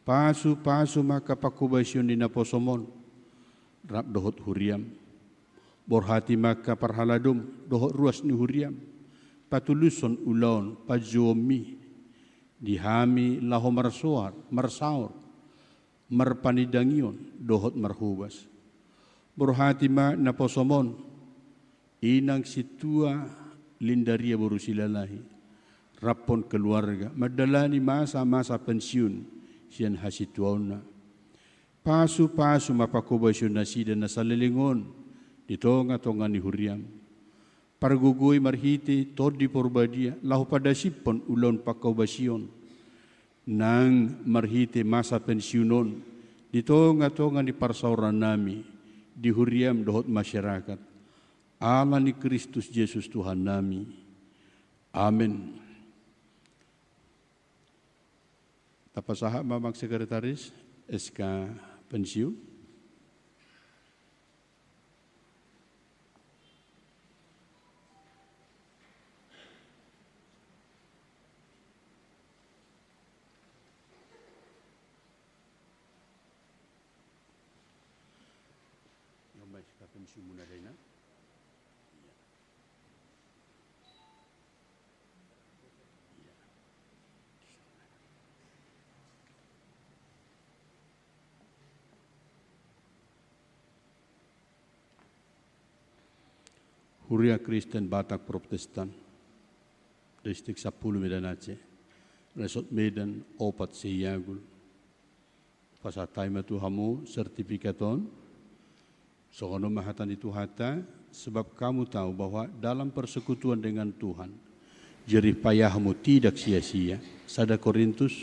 Pasu-pasu ma angka panghobasion ni naposom on rap dohot huriam. Borhati ma angka parhaladom dohot ruas ni huriam. Patulushon ulaon panjouonmi di hami laho marsoal, marsaor, marpanindangion dohot marhobas. Borhati ma naposom on, inang sintua Lindaria boru Silalahi, raphon keluarga, mandalani masa-masa pensiun sian hasintuaonna. Pasu-pasu ma panghobasion nasida na saleleng on di tonga-tonga ni huriam. Pargogoi marhite Tondi Porbadia laho padasiphon ulaon panghobasion, nang marhite masa pensiun on di tonga-tonga ni parsaorannami, di huriam dohot masyarakat. Ala ni Kristus Jesus Tuhannami. Amen. Tapasahat ma, Amang Sekretaris, S K pensiun. Sumuna daina. Iya. Iya. Huria Kristen Batak Protestan, Distrik Sampulu Medan Aceh, Resort Medan Opat Seiagul. Pasahat hami ma tu hamu sertifikat on. Songon on ma hata ni Tuhanta, sebab kamu tahu bahwa dalam persekutuan dengan Tuhan, jerih payahmu tidak sia-sia. Sada Korintus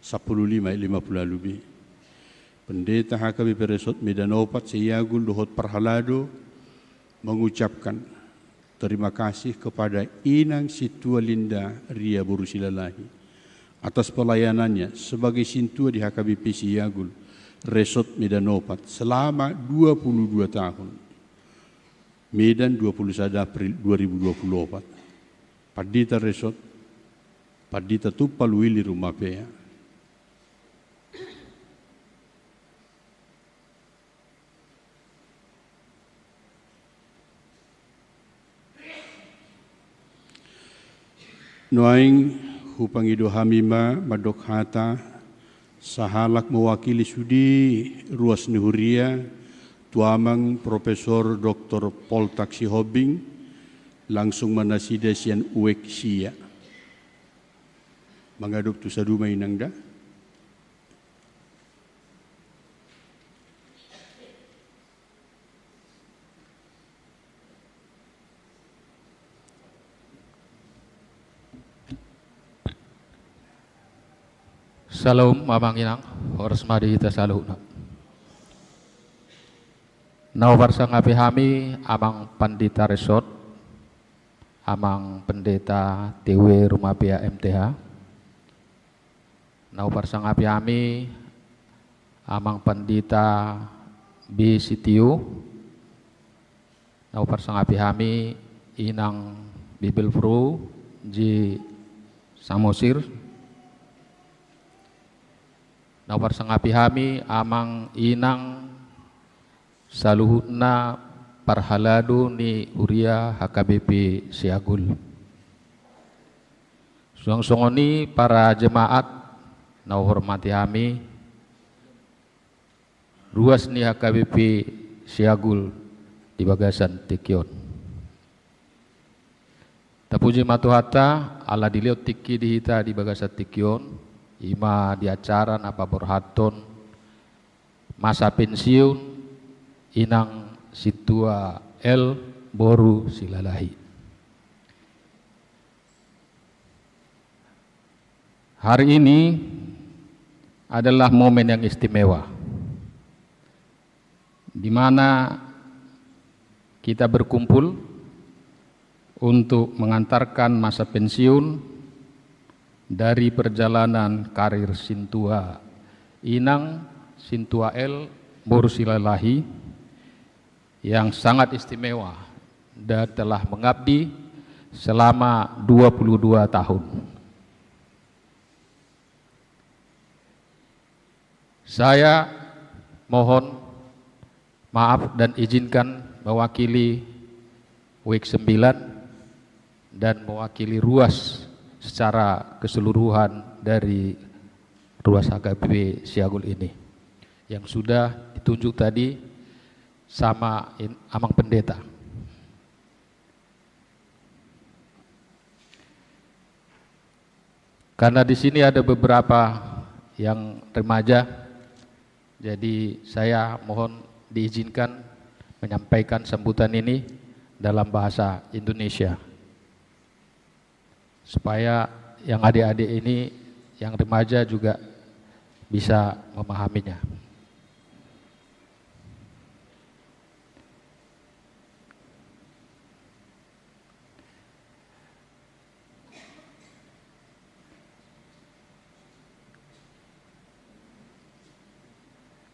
sampulu lima ayat lima puluh ualu b. Pendeta H K B P Resort Medan Opat Seiagul dohot parhalado mengucapkan terima kasih kepada Inang Sintua Linda Ria boru Silalahi atas pelayanannya sebagai sintua di H K B P Seiagul, Resort Medan Opat selama dua puluh dua tahun. Medan, dua puluh sada April dua ribu dua puluh opat. Pandita Resort, Pandita Tumpal Willy Rumapea. Nuaeng hupangido hami ma mandok hata sahalak mewakili sude ruas ni huria tu Amang Profesor Doktor Poltak Sihombing, langsung ma nasida sian wijk sia. Mangadop tu saduma, Inang, da. Syalom, Amang Inang, horas ma di hita saluhutna. Na huparsangapi hami Amang Pandita Resort, Amang Pendeta T W Rumapea M T H. Na huparsangapi hami Amang Pandita B Sitio. Na huparsangapi hami Inang Bibelvrouw J Samosir. Na huparsangapi hami Amang Inang saluhutna parhalado ni huria H K B P Seiagul. Suang songon i para jemaat na huhormati hami, ruas ni H K B P Seiagul di bagasan tingki on. Tapuji ma Tuhanta, ala dilehon tingki di hita di bagasan tingki on, i ma di acara na paborhathon masa pensiun Inang Sintua L boru Silalahi. Hari ini adalah momen yang istimewa, di mana kita berkumpul untuk mengantarkan masa pensiun dari perjalanan karir Sintua Inang Sintua L boru Silalahi yang sangat istimewa dan telah mengabdi selama dua puluh dua tahun. Saya mohon maaf dan izinkan mewakili wijk sembilan dan mewakili ruas secara keseluruhan dari ruas H K B P Seiagul ini yang sudah ditunjuk tadi sama in-, Amang Pendeta. Karena di sini ada beberapa yang remaja, jadi saya mohon diizinkan menyampaikan sambutan ini dalam bahasa Indonesia, supaya yang adik-adik ini, yang remaja juga bisa memahaminya.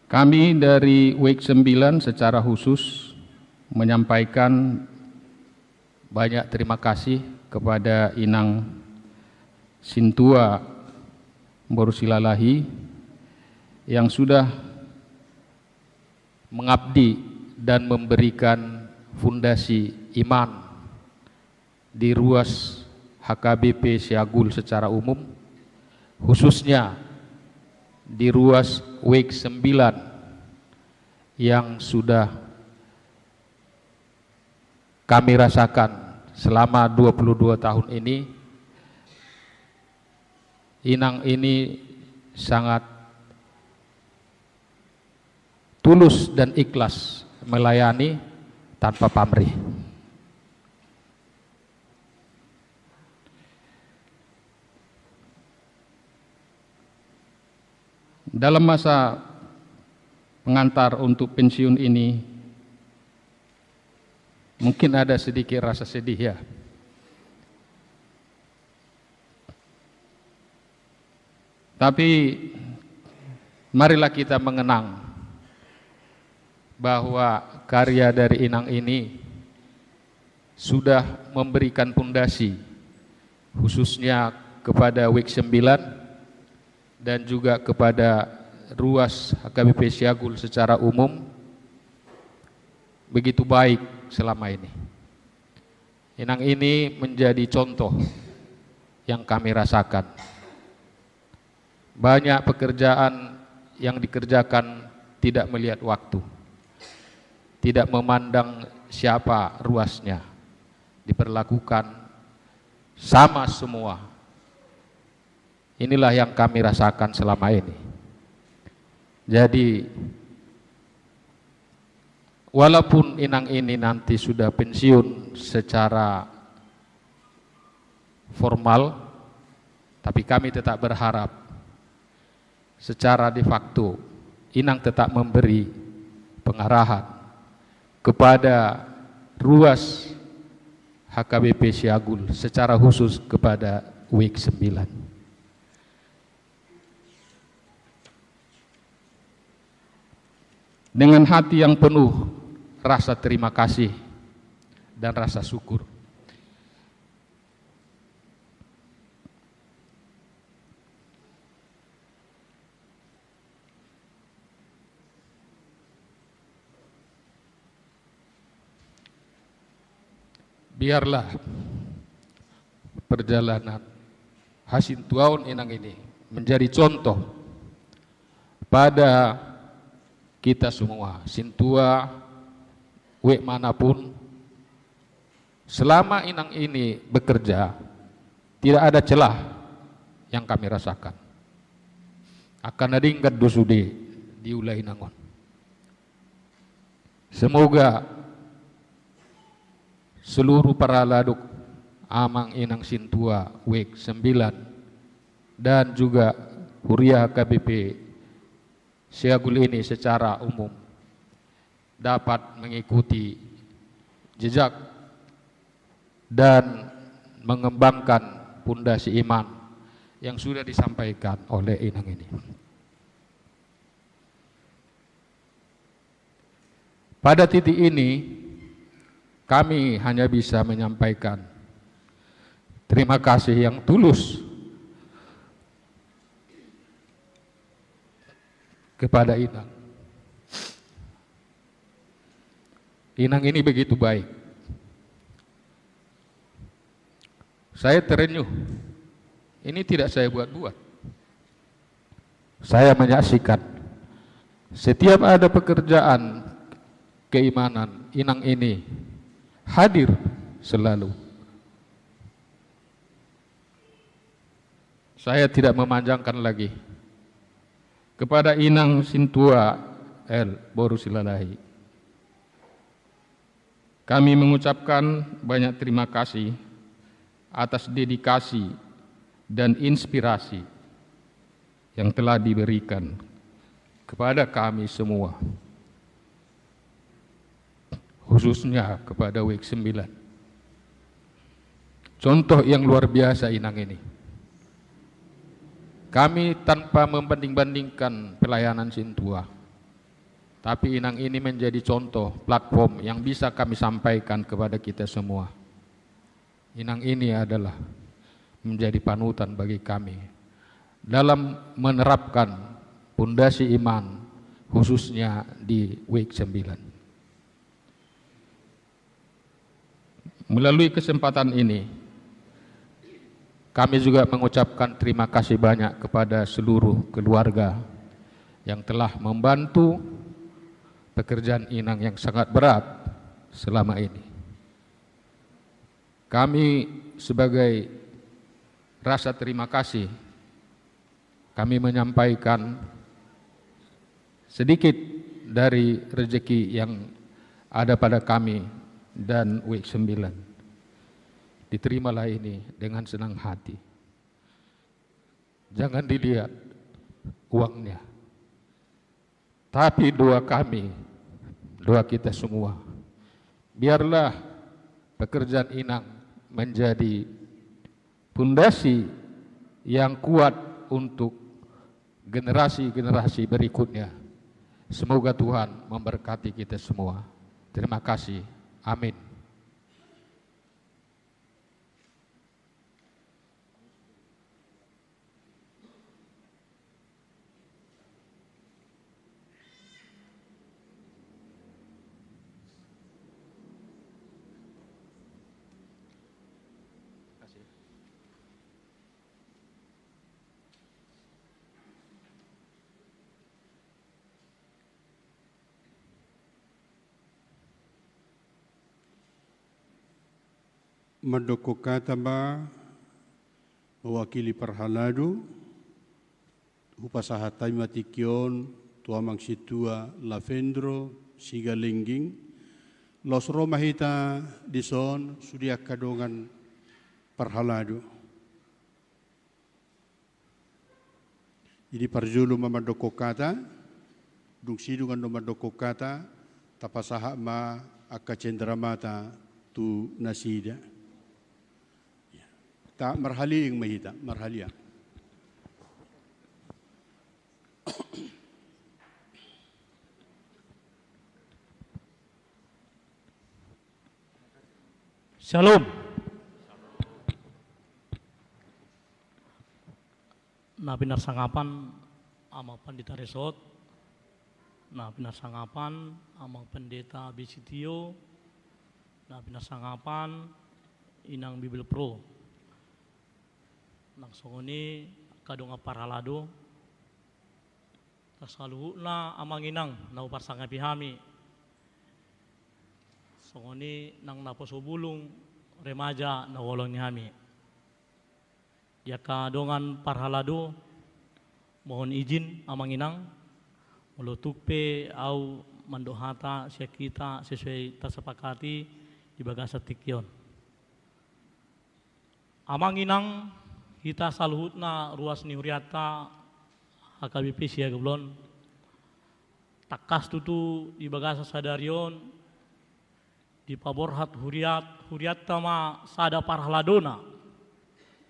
Kami dari wijk sembilan secara khusus menyampaikan banyak terima kasih kepada Inang Sintua boru Silalahi yang sudah mengabdi dan memberikan fundasi iman di ruas H K B P Siagul secara umum, khususnya di ruas Wik sembilan yang sudah kami rasakan selama dua puluh dua tahun ini. Inang ini sangat tulus dan ikhlas melayani tanpa pamrih. Dalam masa pengantar untuk pensiun ini, mungkin ada sedikit rasa sedih, ya. Tapi marilah kita mengenang bahwa karya dari Inang ini sudah memberikan pondasi, khususnya kepada Wik sembilan dan juga kepada ruas H K B P Siagul secara umum, begitu baik selama ini. Inang ini menjadi contoh yang kami rasakan. Banyak pekerjaan yang dikerjakan tidak melihat waktu, tidak memandang siapa ruasnya, diperlakukan sama semua. Inilah yang kami rasakan selama ini. Jadi, walaupun Inang ini nanti sudah pensiun secara formal, tapi kami tetap berharap secara de facto Inang tetap memberi pengarahan kepada ruas H K B P Siagul, secara khusus kepada Wik sembilan. Dengan hati yang penuh rasa terima kasih dan rasa syukur. Biarlah perjalanan hasintuaon Inang ini menjadi contoh pada kita semua, sintua, wik manapun, selama Inang ini bekerja, tidak ada celah yang kami rasakan. Angka na denggan do sude diula Inang on. Semoga seluruh parhalado, amang inang sintua Wik sembilan dan juga huria H K B P Siagul ini secara umum dapat mengikuti jejak dan mengembangkan pondasi iman yang sudah disampaikan oleh Inang ini. Pada titik ini, kami hanya bisa menyampaikan terima kasih yang tulus kepada Inang. Inang ini begitu baik. Saya terenyuh. Ini tidak saya buat-buat. Saya menyaksikan setiap ada pekerjaan keimanan, Inang ini hadir selalu. Saya tidak memanjangkan lagi. Kepada Inang Sintua L. Boru Silalahi, kami mengucapkan banyak terima kasih atas dedikasi dan inspirasi yang telah diberikan kepada kami semua, khususnya kepada Wik sembilan. Contoh yang luar biasa Inang ini. Kami tanpa membanding-bandingkan pelayanan sintua, tapi Inang ini menjadi contoh platform yang bisa kami sampaikan kepada kita semua. Inang ini adalah menjadi panutan bagi kami dalam menerapkan pondasi iman, khususnya di Wik sembilan. Melalui kesempatan ini, kami juga mengucapkan terima kasih banyak kepada seluruh keluarga yang telah membantu pekerjaan Inang yang sangat berat selama ini. Kami sebagai rasa terima kasih, kami menyampaikan sedikit dari rezeki yang ada pada kami dan W sembilan. Diterimalah ini dengan senang hati. Jangan dilihat uangnya, tapi doa kami, doa kita semua. Biarlah pekerjaan Inang menjadi pondasi yang kuat untuk generasi-generasi berikutnya. Semoga Tuhan memberkati kita semua. Terima kasih. Amin. Mandok hata ma mewakili parhalado, hupasahat hami ma tingki on tu Amang Sintua Lavendro Sigalingging. Laos ro ma hita dison sude angka dongan parhalado. Jadi parjolo ma mandok hata, dung sidung annon mandok hata, tapasahat ma angka cendramata tu nasida. Ya. Ta marhaliang ma hita, marhaliang. Shalom. Na pinarsangapan Amang Pandita Resort, na pinarsangapan Amang Pandita Bisitio, na pinarsangapan Inang Bibelvrouw. Nang songon i angka dongan parhalado, na saluhutna Amang Inang na huparsangapi hami. Songon i nang naposo bulung, remaja na huoloi hami. Di angka dongan parhalado, mohon izin Amang Inang, molo tung pe ahu mandok hata sian hita sesuai tasepakati di bagasan tingki on. Amang Inang, hita saluhutna ruas ni hurianta H K B P Siaga Bolon, tangkas tutu di bagasan sadari on, dipaborhat huriat, hurianta ma sada parhaladona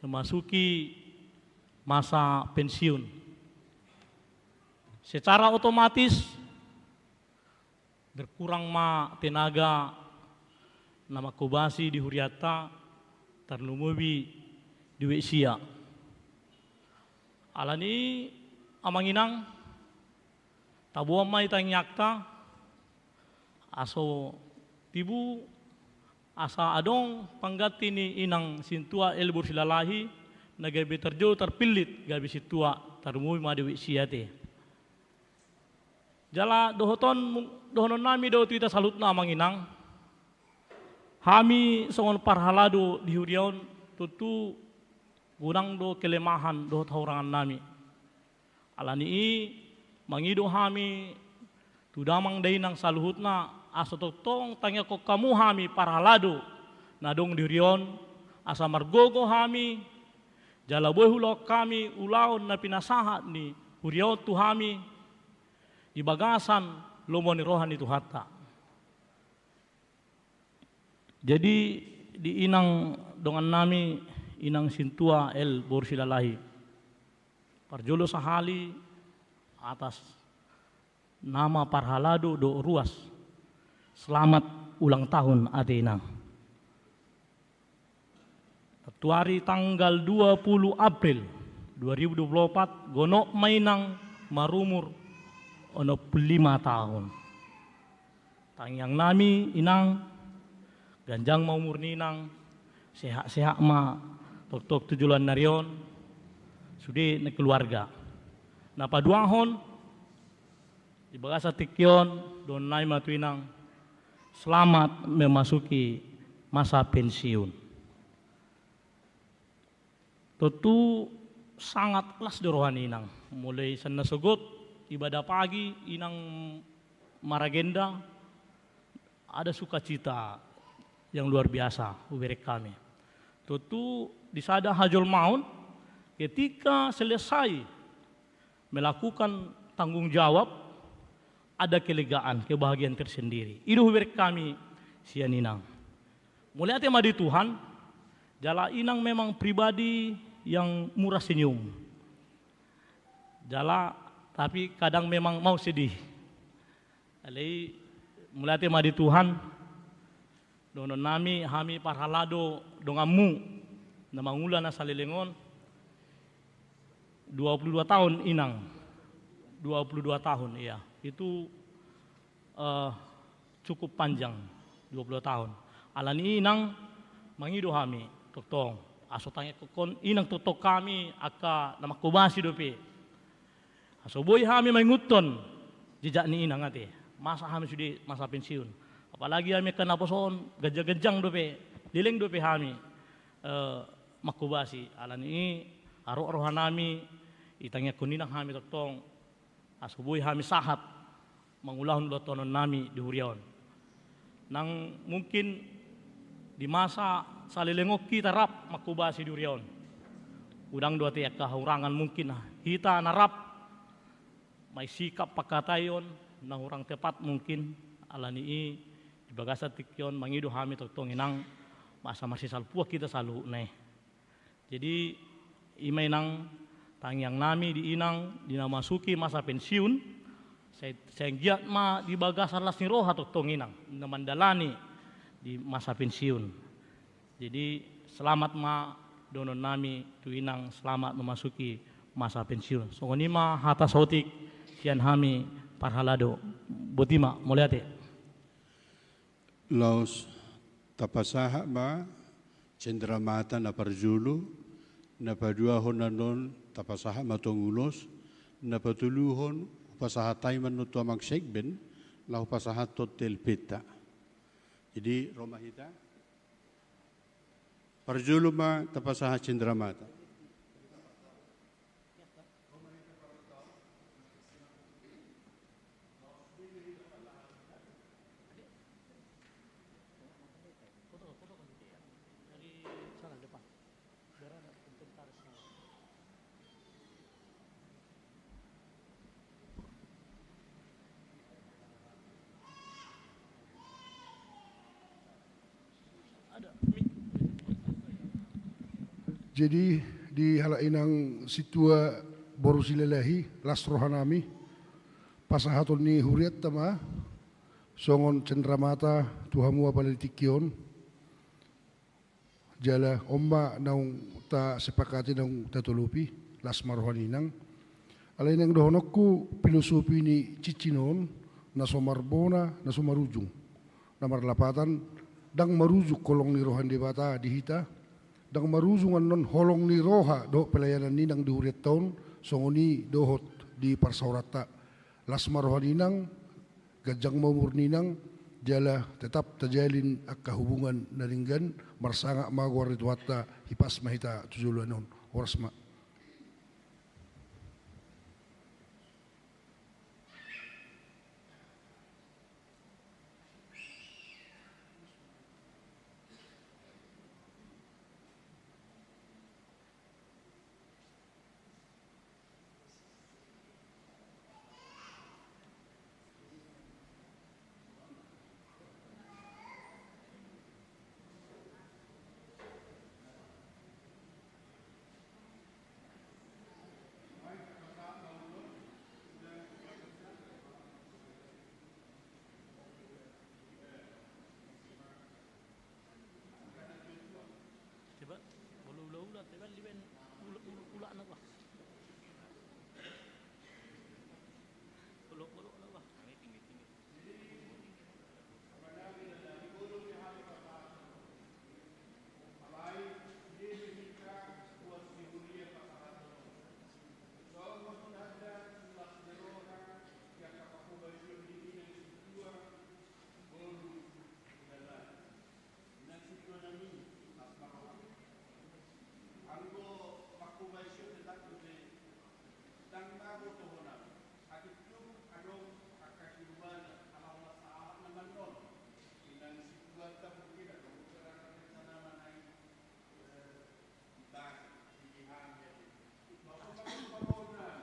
memasuki masa pensiun. Secara otomatis, berkurang ma tenaga na mangkobasi di hurianta, tarlumobi di W X I A. Alani i, Amang Inang, taboan ma i tangiangta, asa tibu, asa adong pangganti ni Inang Sintua L Borsilalahi, na gabe tarjou tarpillit gabe sintua, tarlumobi ma di W X I A te. Jala dohonon, dohonon nami do tu hita saluhutna Amang Inang. Hami songon parhalado di huria on, tontu godang do kelemahan dohot hahurangan nami. Alani i, mangido hami tu damang dainang saluhutna, asa tongtong tangiangkon hamu hami parhalado na adong di huria on, asa margogo hami, jala boi huulahon hami ulaon na pinasahat ni huria on tu hami, di bagasan lomo ni roha ni Tuhanta. Jadi, di inang dongan nami, Inang Sintua L Borsilalahi, parjolo sahali atas nama parhalado dohot ruas, selamat ulang tahun ate Inang. Tuari tanggal dua puluh April dua ribu dua puluh empat, gonop ma Inang marumur onom puluh lima tahun. Tangiang nami Inang, Ganjang ma umur ni inang, sehat-sehat ma toktok tu joloan ni ari on, sude na keluarga. Na paduahon, di bagasan tingki on, dohonon nami ma tu inang, selamat memasuki masa pensiun. Tontu sangat las do roha ni inang. Mulai sian na sogot ibadah pagi inang maragenda, ada sukacita yang luar biasa hubereng hami. Tontu di sada hajolmaon, ketika selesai melakukan tanggung jawab, ada kelegaan, kebahagiaan tersendiri. I do hubereng hami sian inang. Mauliate ma di Tuhan, jala inang memang pribadi yang murah senyum. Jala, tapi kadang memang mau sedih. Alai, mauliate ma di Tuhan, dohonon nami, hami parhalado donganmu, na mangula na saleleng on, dua puluh dua tahun inang. Dua puluh dua tahun, iya. Itu, eh, cukup panjang, dua puluh dua tahun. Alani i inang mangido hami, tongtong. Aso tangiangkon inang tongtong hami angka na manghobasi dope. Aso boi hami mainguthon jejak ni inang ate. Masa hami sude masa pensiun. Apalagi hami angka naposo on, ganjang-ganjang dope, leleng dope hami, eh, manghobasi. Alani i, arop roha nami, itangiangkon inang hami tongtong. Aso boi hami sahat mangulahon ulaontonon nami di huria on. Nang mungkin di masa saleleng on hita rap manghobasi di huria on. Godang do ate angka hahurangan mungkin hita na rap mansai sikap pangkataion na hurang tepat mungkin, alani i di bagasan tingki on mangido hami tongtong inang asa marsisalpuan hita saluhutna i. Jadi, i ma inang tangiang nami di inang, di na masuki masa pensiun, sai, sai anggiat ma di bagasan las ni roha tongtong inang, na mandalani di masa pensiun. Jadi, selamat ma dohonon nami tu inang, selamat memasuki masa pensiun. Songon i ma hata saotik sian hami parhalado. Boti ma, mauliate. Laos tapasahat ma cendramata na parjolo, na paduahon annon tapasahat ma tong ulos, na patoluhon hupasahat hami ma annon tu amang sekben, laho pasahathon T L P-ta. Jadi, ro ma hita. Parjolo ma tapasahat cendramata. Jadi, di halak inang sintua boru Silalahi, las roha nami, pasahaton ni hurianta ma songon cendramata tu hamu apala di tingki on. Jala on ma naung tasepakati, naung tatolopi, las ma roha ni inang. Alai naeng dohononku filosofi ni cincin on, na so marbona, na so marujung. Na marlapatan, ndang marujung holong ni roha ni Debata di hita, ndang marujung annon holong ni roha dohot pelayanan ni inang di hurianta on, songon i dohot di parsaoranta. Las ma roha ni inang, ganjang ma umur ni inang, jala tetap tajalin angka hubungan na denggan, marsangap ma goar ni Tuhanta, hipas ma hita tu joloan on. Horas ma. Pakubasion tetap dope, ndang mago tohonan. Atik tung adong angka hiruana, ala holan sahat na mandok. Inang situan tabuk tidak, tabuk terang, sana manai, eh, ibas, di hami. Bapak, bapak, bapak, nah.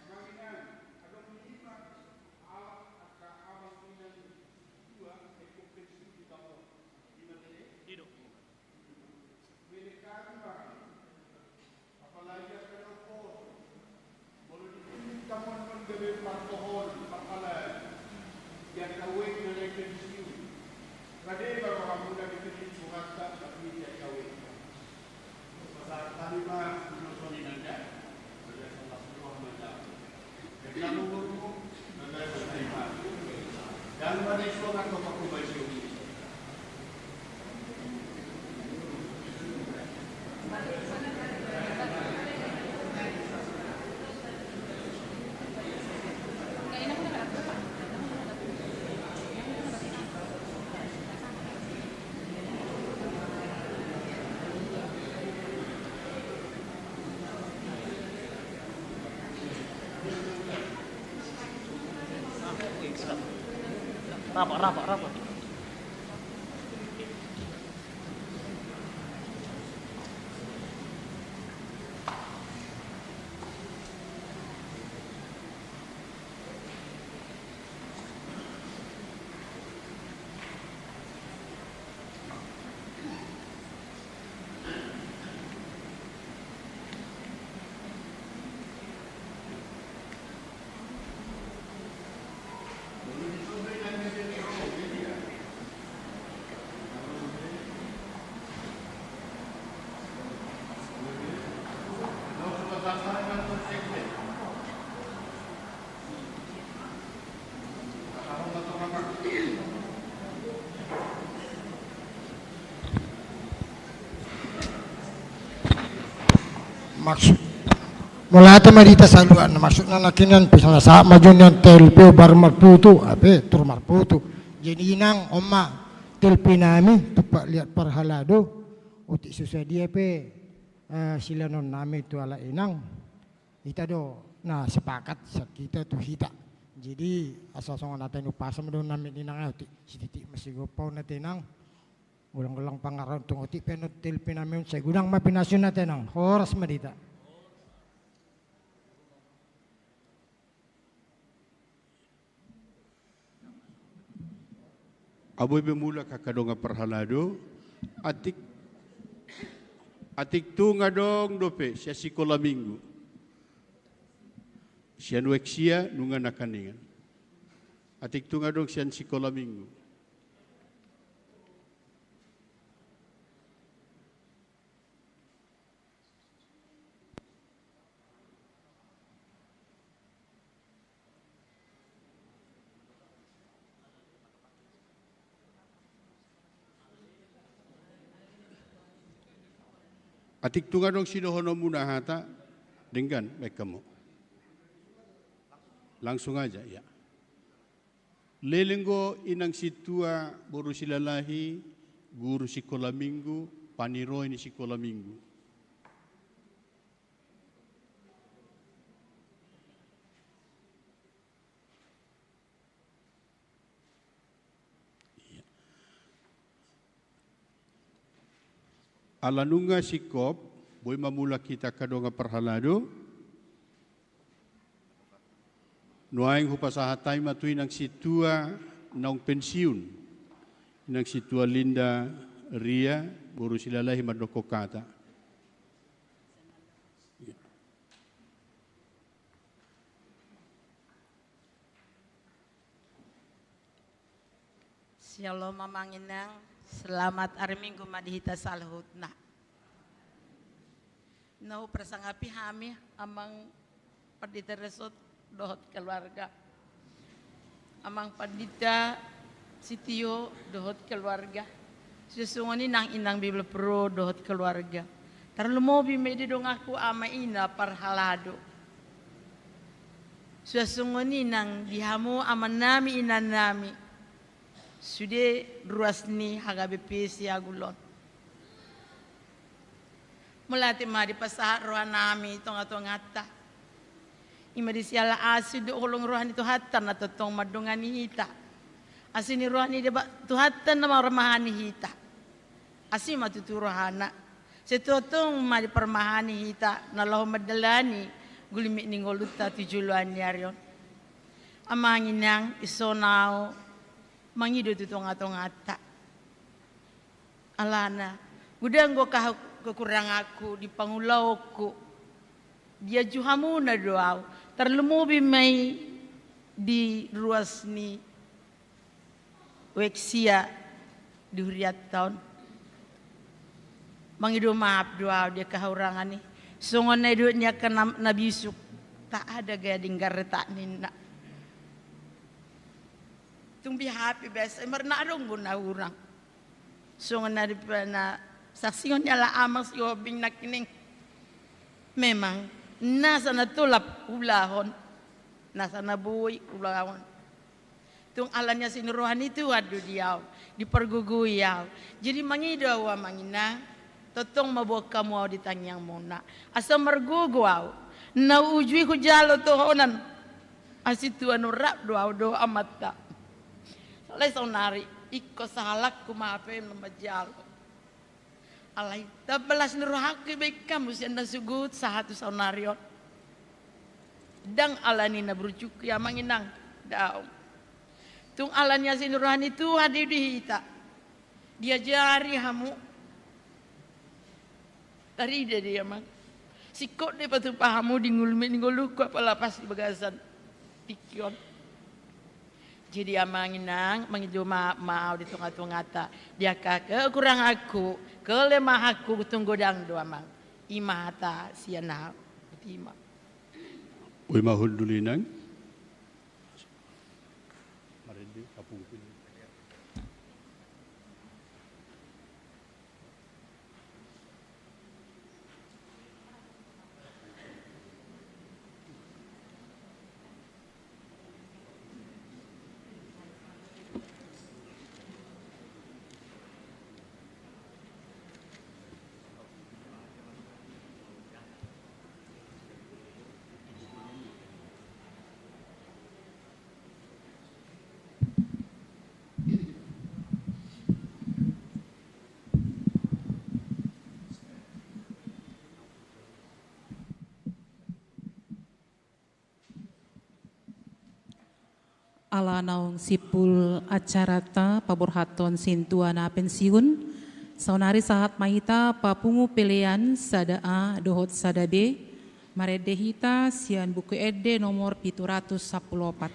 Amang inang, adong lima, alat, angka amang inang, dua, ekor pensiun di tahun. Lima tadi? Tidak. Rapat, rapat, rapat. Maksud, mauliate ma di hita saluhutna, maksudna nangkiningan pe sahat ma jo nian T L P baru marputu, ape, tur marputu. Jadi inang, on ma T L P nami, Tumpak Liat Parhalado, otik so sadia pe, eh, silehonon nami tu halak inang. Hita do na sepakat sian hita tu hita. Jadi, asa songon hata ni umpasa ma dohonon nami inang, otik sititik ma sigompa on, ate inang. Ulang-ulang pangaranto, otik pe annon T L P nami on, sai godang ma pinasuna, ate inang. Horas ma di hita. Boi be mulak angka dongan parhalado, atik, atik tung adong dope sian sikola minggu. Sian ueksia nunga nangkiningan. Atik tung adong sian sikola minggu. Atik tung adong sidohononmuna hata, denggan, baen hamu. Langsung aja, ya. Leleng do inang sintua boru Silalahi, guru sikola minggu, paniroi ni sikola minggu. Iya. Ala nunga singkop, boi ma mulak hita angka dongan parhalado. Nuaeng hupasahat hami ma tu inang sintua naung pensiun, inang sintua Linda Ria boru Silalahi, mandokkon hata. Syalom amang inang, selamat ari Minggu ma di hita saluhutna. Na huparsangapi hami amang Pandita Resot dohot keluarga. Amang Pandita Sitio dohot keluarga. Sude songon i nang inang Bibel Pro dohot keluarga. Tarlumobi ma i di donganku ama ina parhalado. Sude songon i nang di hamu amanami inanami. Sude ruas ni H K B P Siagulon. Mauliate ma dipasahat rohanami tongatonganta. I ma disi ala asi dohot holong ni roha ni Tuhanta na tongtong mandongani hita. Asi ni roha ni Debata Tuhanta na marmahani hita. Asi ma tutu rohana. Sai tongtong ma diparmahani hita na laho mandalani gulmit ni ngolunta tu joloan ni ari on. Amang inang, dison ahu mangido tu tongatonganta. Alana, godang do angka kekuranganku di pangulaonku. Diajuhon hamuna do ahu, tarlumobi ma i di ruas ni eklesia di hurianta on. Mangido maaf do ahu di angka hahurangan i. Songon na nidok ni angka na, na bisuk, tak ada gading garetak ninna. Tung be happy best, emar na adong do na hurang. Songon na di pe na saksihon ni ala amang Sihombing nangkining. Memang nasa na tolap ulahon, nasa na boi ulahon. Tung ala ni asi ni roha ni Tuhan do di ahu, dipargogoi ahu. Jadi mangido ahu amang inang, tongtong ma boan hamu ahu di tangiangmuna. Asa margogo ahu, na uju i hujalo tohonan. Asi Tuhan, rap do ahu dohot amanta. Alai saonari ingkon sahalakku ma hape na manjalo. Alai tamba las ni rohangku dibahen hamu sian na sogot sahat tu saonari on. Ndang ala ni na burju i amang inang, daong. Tung ala ni asi ni roha ni Tuhan i di hita. Diajari hamu. Tarida do i amang. Singkop do i patupa hamu di gulmit ni ngolungku apala pas di bagasan tingki on. Jadi amang inang, mangido maaf ma ahu di tongatonganta di angka kekuranganku, kelemahanku, tung godang do amang. I ma hata sian ahu. Botima. Botima hundul inang. Ala naung simpul acaranta paborhathon sintua na pensiun, saonari sahat ma hita papungu pelean sada A dohot sada B, marende hita sian Buku Ende nomor pitu ratus sampulu opat.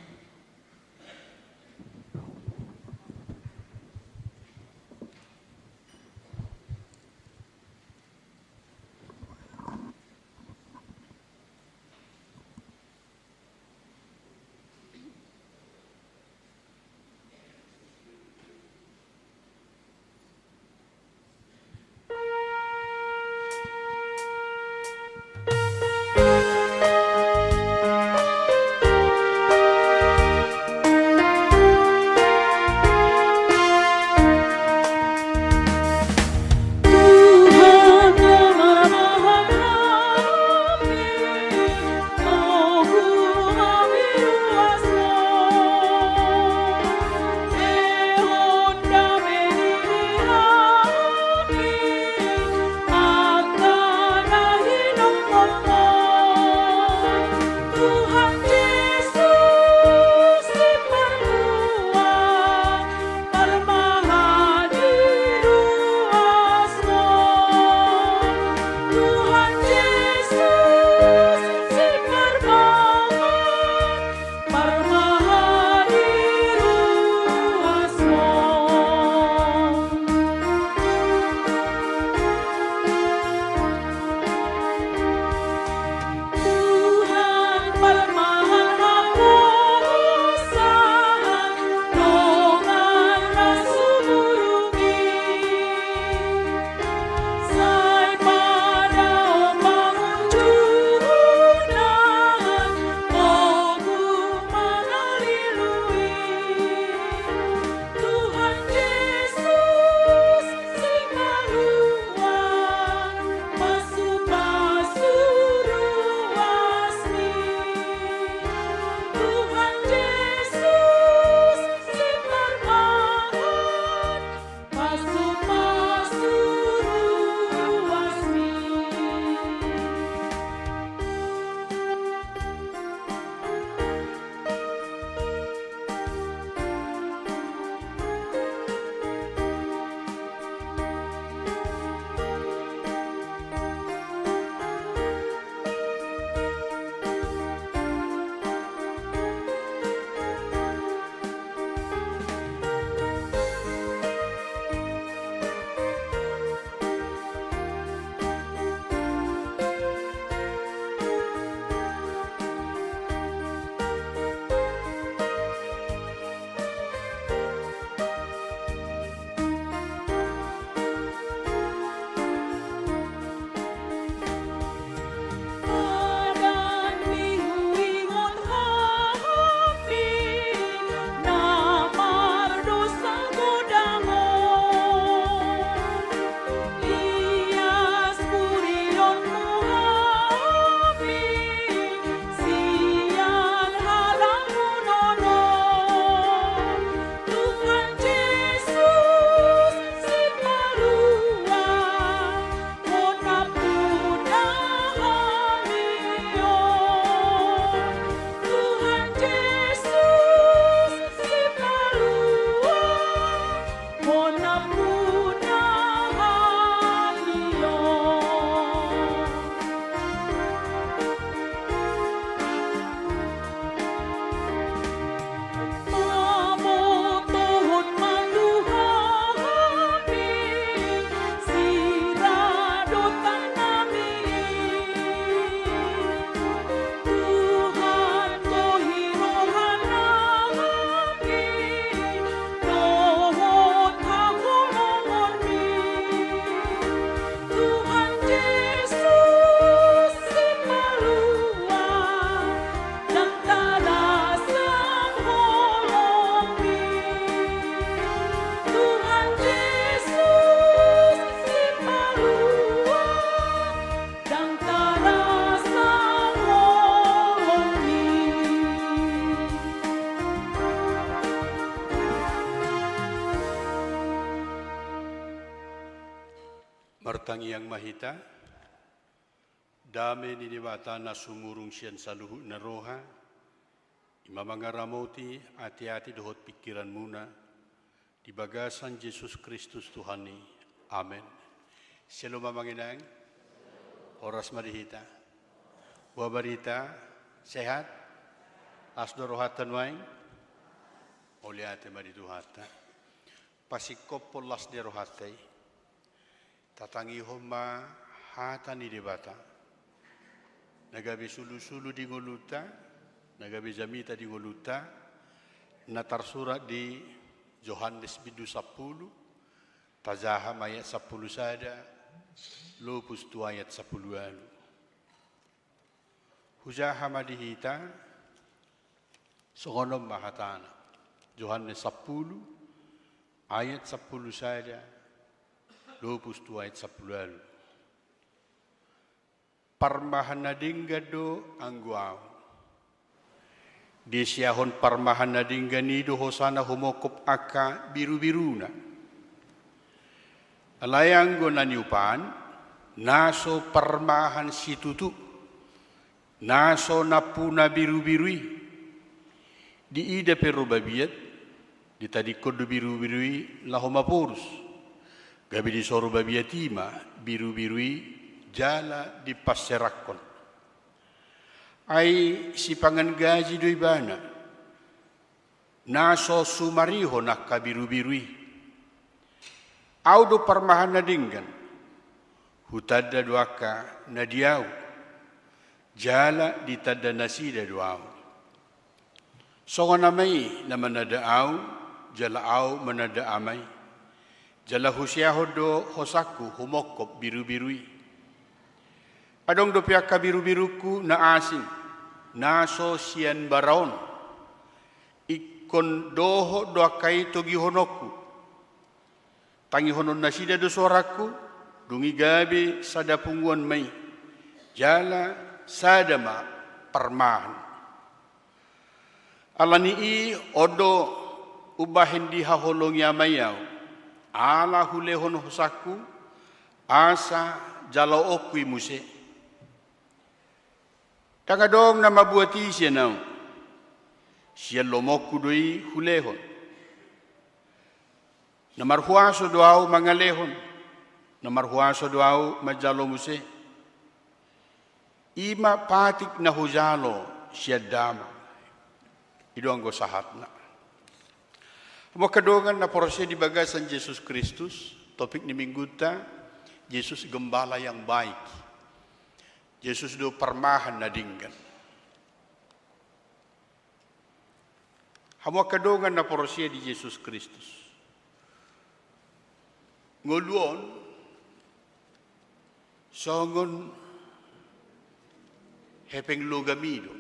Tangiang ma hita. Dame ni Debata na sumurung sian saluhut na roha, i ma mangaramoti ateate dohot pingkiranmuna, di bagasan Jesus Kristus Tuhan i. Amen. Syalom amang inang. Horas ma di hita. Boa barita, sehat? Las do rohanta nuaeng? Mauliate ma di Tuhanta. Pasingkophon las ni rohanta i, tatangihon ma hata ni Debata na gabe sulusulu di ngolunta, na gabe jamita di ngolunta, na tarsurat di Johannes bindu sampulu, tajaha ma ayat sampulu sada, lopus tu ayat sampulu ualu. Hujaha ma di hita, songon on ma hatana. Johannes sampulu, ayat sampulu sada, lopus tu ayat sampulu ualu. Parmahan na denggan do anggo ahu. Disiahon parmahan na denggan i do hosana humongkop angka birubiruna. Alai anggo na niupaan, na so parmahan situtu, na so nampuna birubiru i. Diida pe ro babiat, ditadingkon do birubiru i laho maporus. Gabe disoro babiat i ma birubiru i jala dipanserakkon. Ai sipangan gaji do ibana, na so sumarihon angka birubiru i. Ahu do parmahan na denggan, hutanda do angka na di ahu, jala ditanda nasida do ahu. Songon Ama i na mananda ahu, jala ahu mananda Ama i, jala husiahon do hosangku humongkop birubiru i. Adong dope angka birubirungku na asing, na so sian bara on. Ingkon dohot do angka i togihononku. Tangihonon nasida do soarangku, dung i gabe sada punguan ma i. Jala sada ma parmahan. Ala ni i on do umbahen dihaholongi Ama i ahu, ala hulehon hosangku, asa jaloonku i muse. Ndang adong na mambuat i sian ahu, sian lomoku do i hulehon. Na marhuaso do ahu mangalehon, na marhuaso do ahu manjalo muse. I ma patik na hujalo sian Damang. I do anggo sahatna. Hamu angka dongan na porsea di bagasan Jesus Kristus, topik ni minggunta, Jesus Gembala yang baik. Jesus do parmahan na denggan. Hamu angka dongan na porsea di Jesus Kristus. Ngolu on songon hepeng logam i do.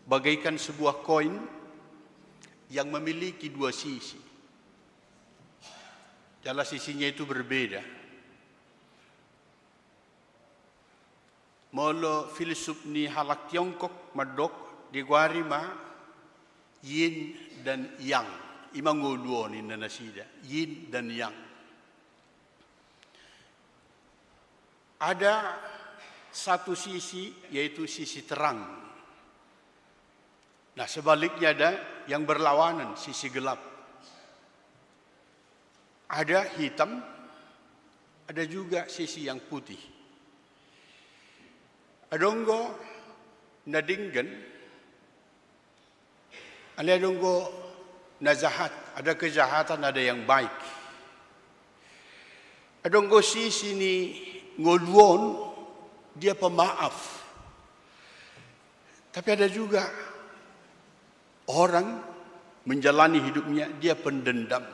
Bagaikan sebuah koin yang memiliki dua sisi. Jala sisinya itu berbeda. Molo filsuf ni halak Tiongkok mandok, digoari ma yin dan yang. I ma ngolu on ninna nasida, yin dan yang. Ada satu sisi, yaitu sisi terang. Nah, sebaliknya ada yang berlawanan, sisi gelap. Ada hitam, ada juga sisi yang putih. Adong do na denggan, alai adong do na jahat, ada kejahatan, ada yang baik. Adong do sisi ni ngolu on, dia pemaaf. Tapi ada juga orang menjalani hidupnya, dia pendendam.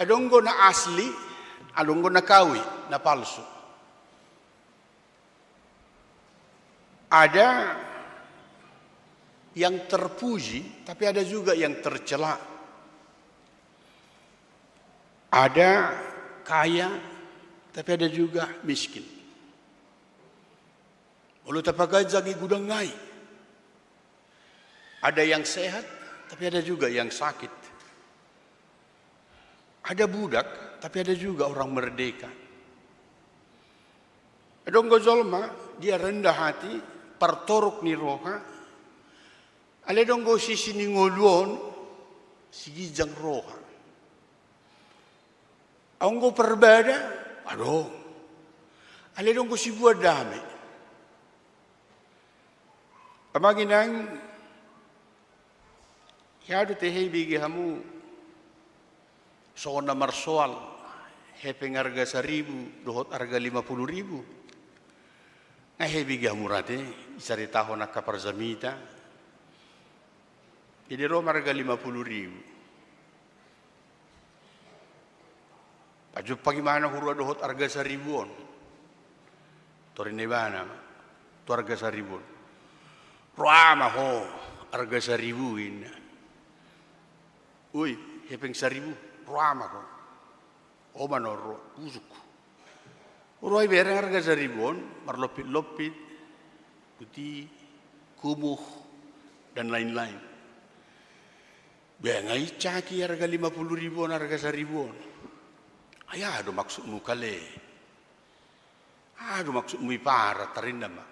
Adong do na asli, adong do na kawi, na palsu. Ada yang terpuji, tapi ada juga yang tercela. Ada kaya, tapi ada juga miskin. Molo tapaganjang i godang nai. Ada yang sehat, tapi ada juga yang sakit. Ada budak, tapi ada juga orang merdeka. Adong do jolma, dia rendah hati, partoruk ni roha, alai adong do sisi ni ngolu on, siginjang roha. Adong do parbada, adong. Alai adong do sibuan dame. Amang inang, hea do tehe ibege hamu songon na marsoal, hepeng arga saribu dohot arga lima puluh ribu? Nga hea ibege hamu rade, dicaritahon angka parjamita. Jadi ro ma arga lima puluh ribu. Pajumpang ibana hurua dohot arga saribu on. Tor ninna ibana ma tu arga saribu on: Roa ma ho arga saribu, ninna. Oi, hepeng saribu, roa ma ho. Ho ma na ro, busuk. Roa ibereng arga saribu on, marlompit-lompit, putih, kumuh, dan lain-lain. Ba nga incaki arga lima puluh ribu on arga saribu on. Ai aha do maksudmu kale? Aha do maksudmu i, parang, tarinna ma.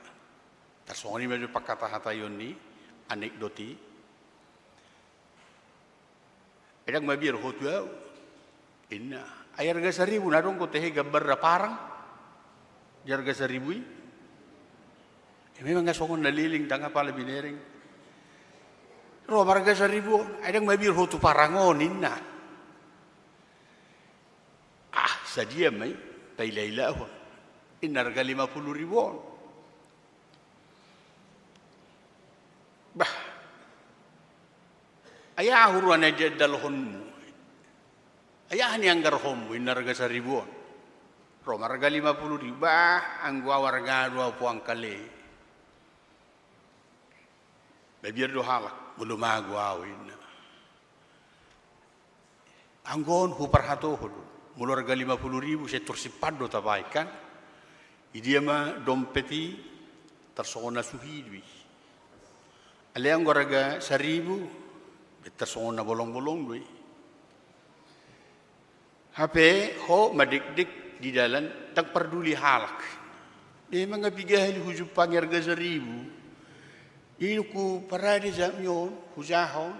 Tarsongon i ma jo pangkatahataion ni anekdot i. Ai ndang mabiar ho tu ahu, ninna. Ai arga saribu na adong do tehe gambarna parang di arga saribu i? E, memang nga songon na leleng ndang apala binereng. Ro ma arga saribu on, ai ndang mabiar ho tu parang on, ninna. Ah, sadia ma i, pailailahon, ninna, arga lima puluh ribu on. Bah. Ai aha hurua na diandalhonmu? Ai aha nianggarhonmu, ninna, arga saribu on? Ro ma arga lima puluh ribu. Bah, anggo ahu arga do ahu poang kale. Mabiar do halak molo mago ahu, ninna. Anggo on huparhatohon do, molo arga lima puluh ribu, sai tor simpan do tabaen kan. I dia ma dompet i, tarsongon na suhi do i. Alai anggo arga saribu, be tarsongon na bolong-bolong do i. Hape ho madikdik di dalan, ndang parduli halak. Memang nga piga hali hujumpangi arga saribu, i do huparade jami on, hujahahon.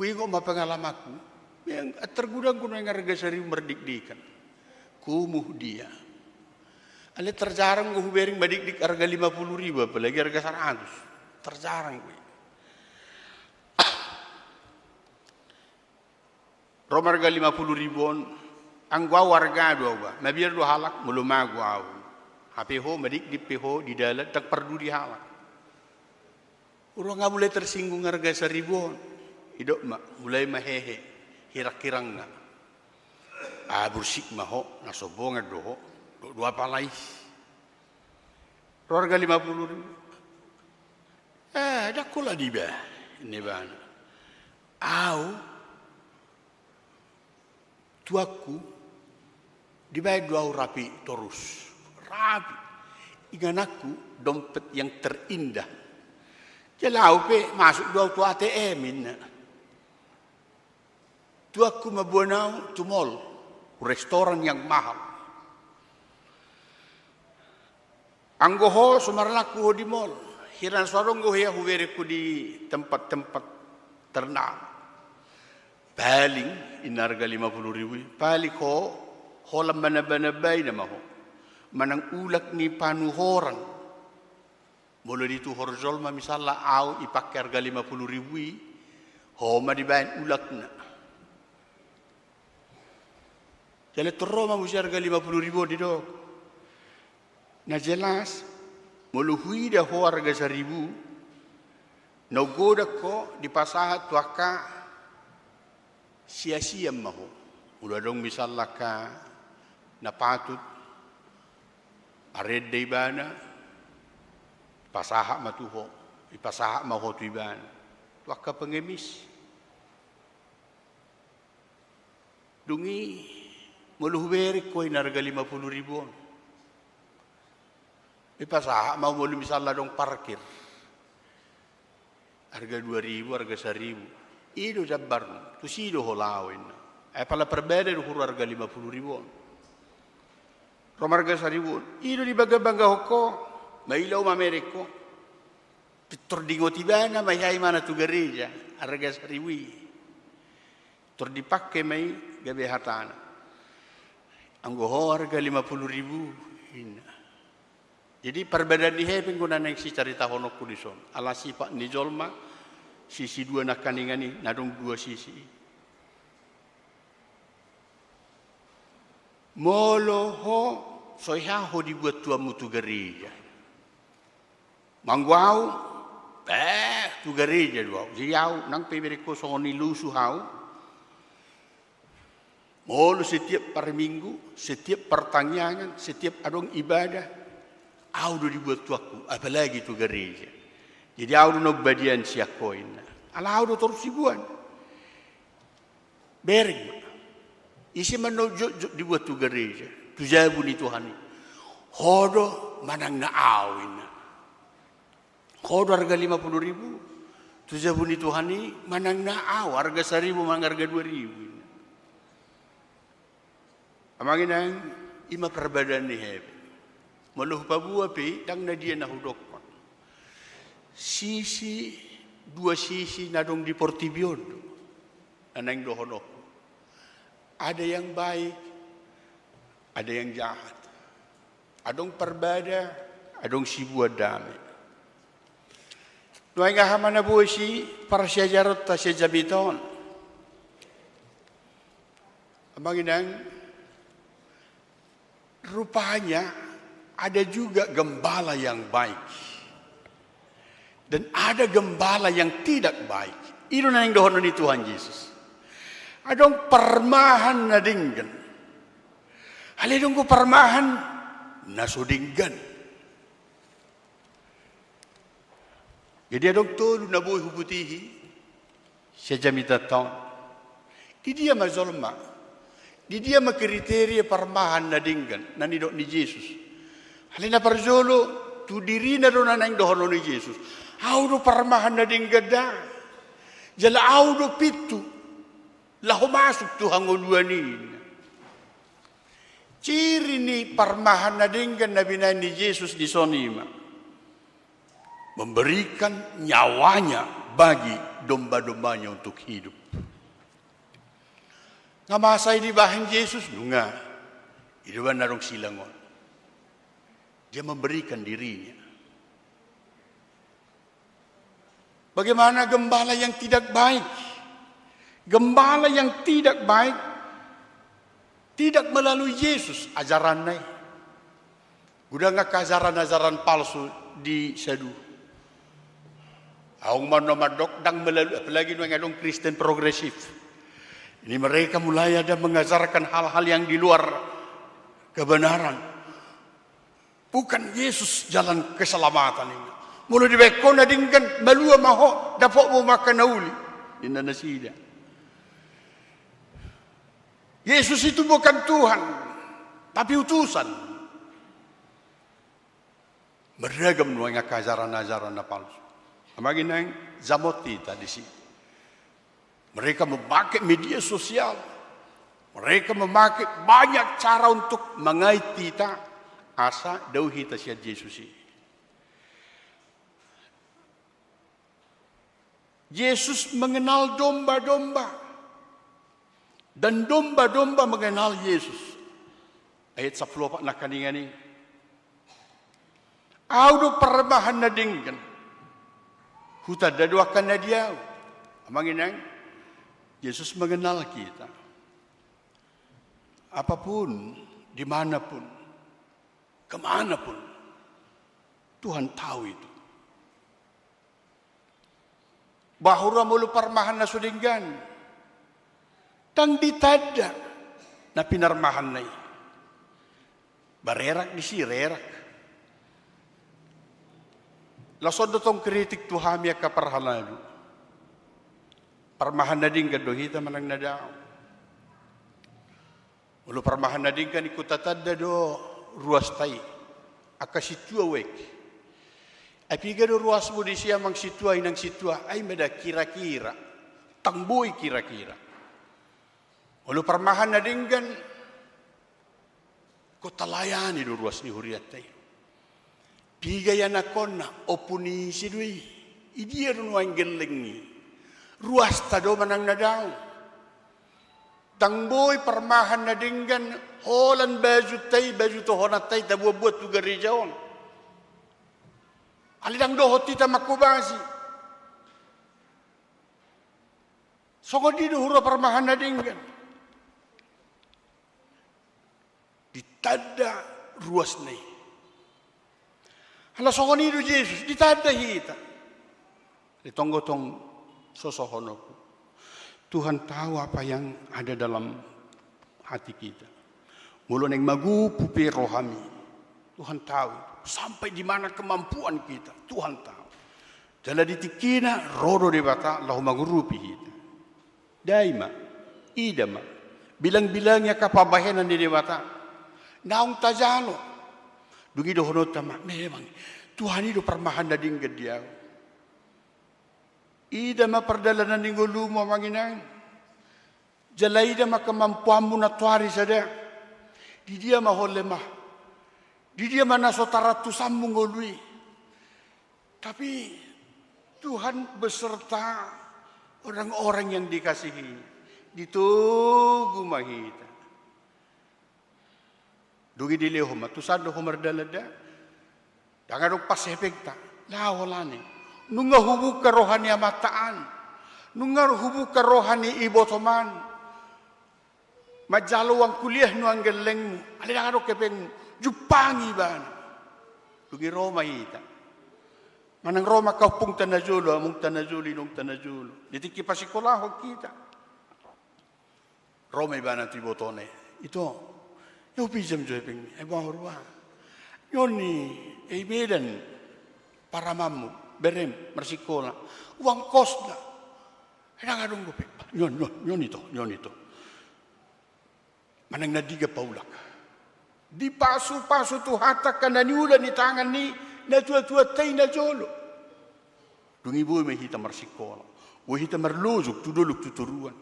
Huingot ma pengalamanku, memang targudang do nuaeng arga saribu mardikdikan. Kumuh dia. Alai tarjarang do hubereng madikdik arga lima puluh ribu, apalagi arga saratus. Tarjarang do i. Ro ma arga lima puluh ribu on, anggo ahu arga do ahu, bah, mabiar do halak molo mago ahu. Hape ho madikdik pe ho di dalan, ndang parduli halak. Hurang nga mulai tersinggung arga saribu on. Didok ma, mulai ma hehe, hirang-hirangna. Ah, bursik ma ho, na sombongan do ho. Dok do apala i. Ro arga lima puluh ribu. Eh, ndang holan i bah, ninna ibana. Ahu tuanku, dibaen do ahu rapi torus. Rapi. Ingananku dompet yang terindah. Jala ahu pe masuk do ahu tu A T M, ninna. Tuanku mamboan ahu tu mall, restoran yang mahal. Anggo ho so marlaku ho di mall, hira na so adong do hea hubereng ho di tempat-tempat ternama. Paling, ninna, arga lima puluh ribu i, paling ho, holan manamba-nambai nama ho. Manang ulak ni panuhoran. Molo dituhor jolma misalna ahu dipangke arga lima puluh ribu i, ho ma dibaen ulakna. Jala tor ro ma muse arga lima puluh ribu on, didok. Na jelas, molo huida ho arga saribu, na hugodang ho dipasahat tu angka siasian ma ho. Molo adong misalna angka na patut marende ibana, dipasahat ma tu ho, dipasahat ma ho tu ibana. Tu angka pengemis. Dung i, molo hubereng ho, ninna, arga lima puluh ribu on, dipasahat ma ho molo misalna adong parkir. Arga dua ribu, arga saribu. I do jambarmu, tusi do ho laho, ninna. Ai pala parbada do huroa arga lima pulu ribu on. Ro ma arga saribu on. I do dibanggabangga ho, maila ho, mamereng ho. Pintor diingot ibana ma i, aha, imana tu gareja, arga saribu i. Tor dipangke ma i gabe hatana. Anggo ho arga lima pulu ribu, ninna. Jadi parbadaan ni hepeng do na naeng sicaritahononku dison. Ala sifat ni jolma, sisi dua nangkaningan i, na adong dua sisi. Molo ho, so hea ho dibuat tuanmu tu gareja. Anggo au, eh, tu gareja do au. Jadi au, nang pe ibereng ho songon i lusu au. Molo setiap parminggu, setiap partangiangan, setiap adong ibadah, au do dibuat tuanku, apalagi tu gareja. Jadi au do na umbadian sian ho, ninna. Ala au do torus sibuan. Bereng ma. Ise ma na jotjot dibuat tu gareja, tu jabu ni Tuhan i? Ho do manang na au, ninna. Ho do arga lima pulu ribu tu jabu ni Tuhan i, manang na au, arga saribu manang arga dua ribu, ninna. Amang inang, i ma parbadaan ni hepeng. Molo hupaboa pe i, ndang na dia na hudokkon. Sisi, dua sisi na adong di portibi on do na naeng dohononku. Ada yang baik, ada yang jahat. Adong parbada, adong sibuan dame. Nuaeng aha ma na boi si parsiajaronta sian jamita on? Amang inang, rupanya ada juga gembala yang baik. Dan ada gembala yang tidak baik. I do na naeng dohonon ni Tuhan Jesus. Adong parmahan na denggan. Alai adong do parmahan na so denggan. Jadi adong tolu na boi huputihi sian jamitanta on. Di dia ma jolma? Di dia ma kriteria parmahan na denggan na nidok ni Jesus? Alai na parjolo, tu dirina do na naeng dohonon ni Jesus. Au do parmahan na denggan da. Jala au do pintu laho masuk tu hangoluan i. Ciri ni parmahan na denggan na binahen ni Jesus dison i ma memberikan nyawanya bagi domba-dombanya untuk hidup. Nga masa i dibahen Jesus? Nunga. I do umbahen na adong silang on. Dia memberikan dirinya. Bagaimana gembala yang tidak baik? Gembala yang tidak baik tidak melalui Yesus ajaranna i. Godang angka ajaran-ajaran palsu di sadu. Aung ma na mandok ndang melalui, apalagi nuaeng adong Kristen progresif. Ini mereka mulai ada mengajarkan hal-hal yang di luar kebenaran. Bukan Yesus jalan keselamatan ini. Molo dibahen ho na denggan, malua ma ho, dapotmu ma angka na uli, ninna nasida. Yesus itu bukan Tuhan, tapi utusan. Beragam nuaeng angka ajaran-ajaran na palsu. Amang inang, jamot hita disi. Mereka memakai media sosial. Mereka memakai banyak cara untuk mengait hita asa dao hita sian Jesus i. Jesus mengenal domba-domba, dan domba-domba mengenal Yesus. Ayat sampulu opat nangkaningan i. Au do parmahan na denggan. Hutanda do angka na di au. Amang inang, Jesus mengenal kita. Apapun, dimanapun, kemanapun, Tuhan tahu itu. Bahura molo parmahan na so denggan, ndang ditanda na pinarmahanna i. Barerak disi, rerak. Laos on do tong kritik tu hami angka parhalado. Parmahan na denggan do hita manang na dao? Molo parmahan na denggan, ingkon tatanda do ruasta i. Angka sintua uek. Ai piga do ruasmu disi, amang sintua, inang sintua? Ai ma da kira-kira. Ndang boi kira-kira. Molo parmahan na denggan, ingkon talayani do ruas ni hurianta i. Piga ianakhonna, ompu ni ise do i, di dia do nuaeng gelleng i? Ruasta do manang na dao? Ndang boi parmahan na denggan holan bajunta i, baju tohonanta i tabuat-buat tu gareja on. Alai ndang dohot hita manghobasi. Songon dia do huroha parmahan na denggan? Ditanda ruasna i. Ala songon i do Jesus, ditanda hita. Di tonggo tong sosohononku. Tuhan tahu apa yang ada dalam hati kita. Molo naeng magompu pe rohami, Tuhan tahu itu. Sampai di mana kemampuan kita, Tuhan tahu. Jala di tingkina ro do Debata laho mangurupi hita. Dai ma, ida ma, bilang-bilangi angka pambahenan ni Debata naung tajalo. Dung i dohononta ma, memang Tuhan i do parmahan na denggan di ahu. Ida ma pardalanan ni ngolumu, amang inang. Jala ida ma kemampuanmu nantoari sada. Di dia ma ho lemah? Di dia ma na so tarantusanmu ngolu i? Tapi Tuhan beserta orang-orang yang dikasihi. Ditogu ma hita. Dung i dilehon ma, tu san do ho mardalan da. Ndang adong pas hepengta. Laho holan i. Nunga hubungka roha ni amanta an. Nunga hubungka roha ni ibotom an. Manjalo uang kuliah nuaeng gellengmu. Alai ndang adong hepengmu. Jumpangi ibana. Dung i ro ma hita. Manang ro ma angka ompungta na jolo, amongta na jolo, inongta na jolo. Di tingki pasikolahon hita. Ro ma ibana tu ibotona i. Ito, ia hupinjam jo hepengmi. Ai boha huroha? Nion ni, eh, i be da paramanmu, berem, marsikola. Uang kosna. Ai ndang adong dope. Nion, nion, nion ito, nion ito. Manang na diga paulak. Dipasu-pasu Tuhanta angka na niula ni tangan ni natua-tuanta i na jolo. Dung i boi ma hita marsikola. Boi hita marlojong tu dolok tu toruan.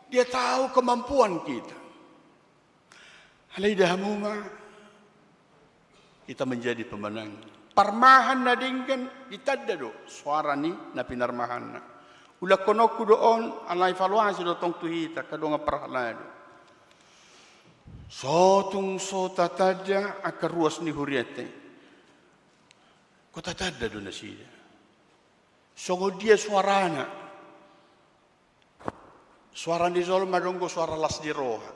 Dia tahu kemampuan kita. Alai ida hamu ma, kita menjadi pemenang. Parmahan na denggan ditanda do soara ni na pinarmahanna. Ulakhononku do on, alai valuasi do tong tu hita angka dongan parhalado. So tung so tatanda angka ruas ni hurianta i. Ingkon tatanda do nasida. Songon dia soarana? Soara ni jolma do anggo soara las ni roha.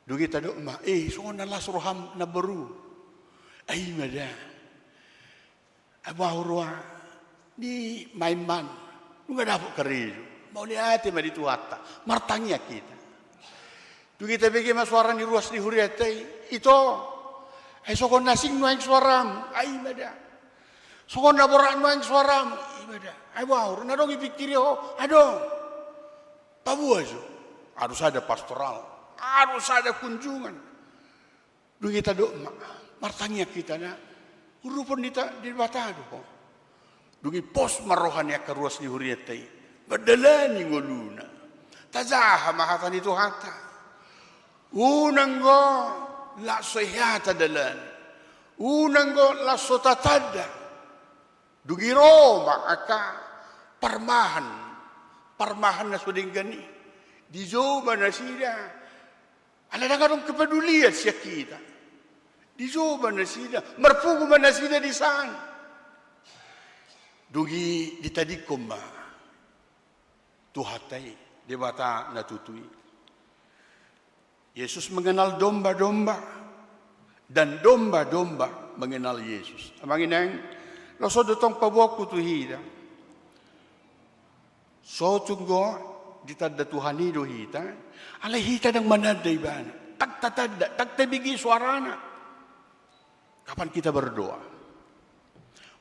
Dung i tadok ma, eh, songon na las roham namboru. Ai i ma da. Ai boha huroha? Nimainman. Nunga dapot karejo. Mauliate ma di Tuhanta. Martangiang hita. Dung i tabege ma soara ni ruas ni hurianta i. Ito. Ai songon na asing nuaeng soaram. Ai i ma da. Songon na borat nuaeng soaram. I ma da. Ai boha huroha? Na adong dipingkiri ho? Adong. Paboa jo. Harus ada pastoral. Harus ada kunjungan. Dung i tadok ma, martangiang hita na. Urupon ni ta-, Debata do ho. Dung i pos ma roha ni angka ruas ni hurianta i. Mandalani ngoluna. Tajaha ma hata ni Tuhanta. Unang do las so hea tadalan. Unang do las so tatanda. Dung i ro ma angka parmahan, parmahan na so denggan i. Dijou ma nasida. Ala ndang adong kepedulian sian hita. Dijou ma nasida, marpungu ma nasida di san. Dung i ditadingkon ma Tuhanta i, Debata na tutu i. Yesus mengenal domba-domba, dan domba-domba mengenal Yesus. Amang inang, laos on do tong paboaonku tu hita. So tung do ditanda Tuhan i do hita, alai hita ndang mananda ibana. Ndang tatanda, ndang tabege soarana. Kapan kita berdoa?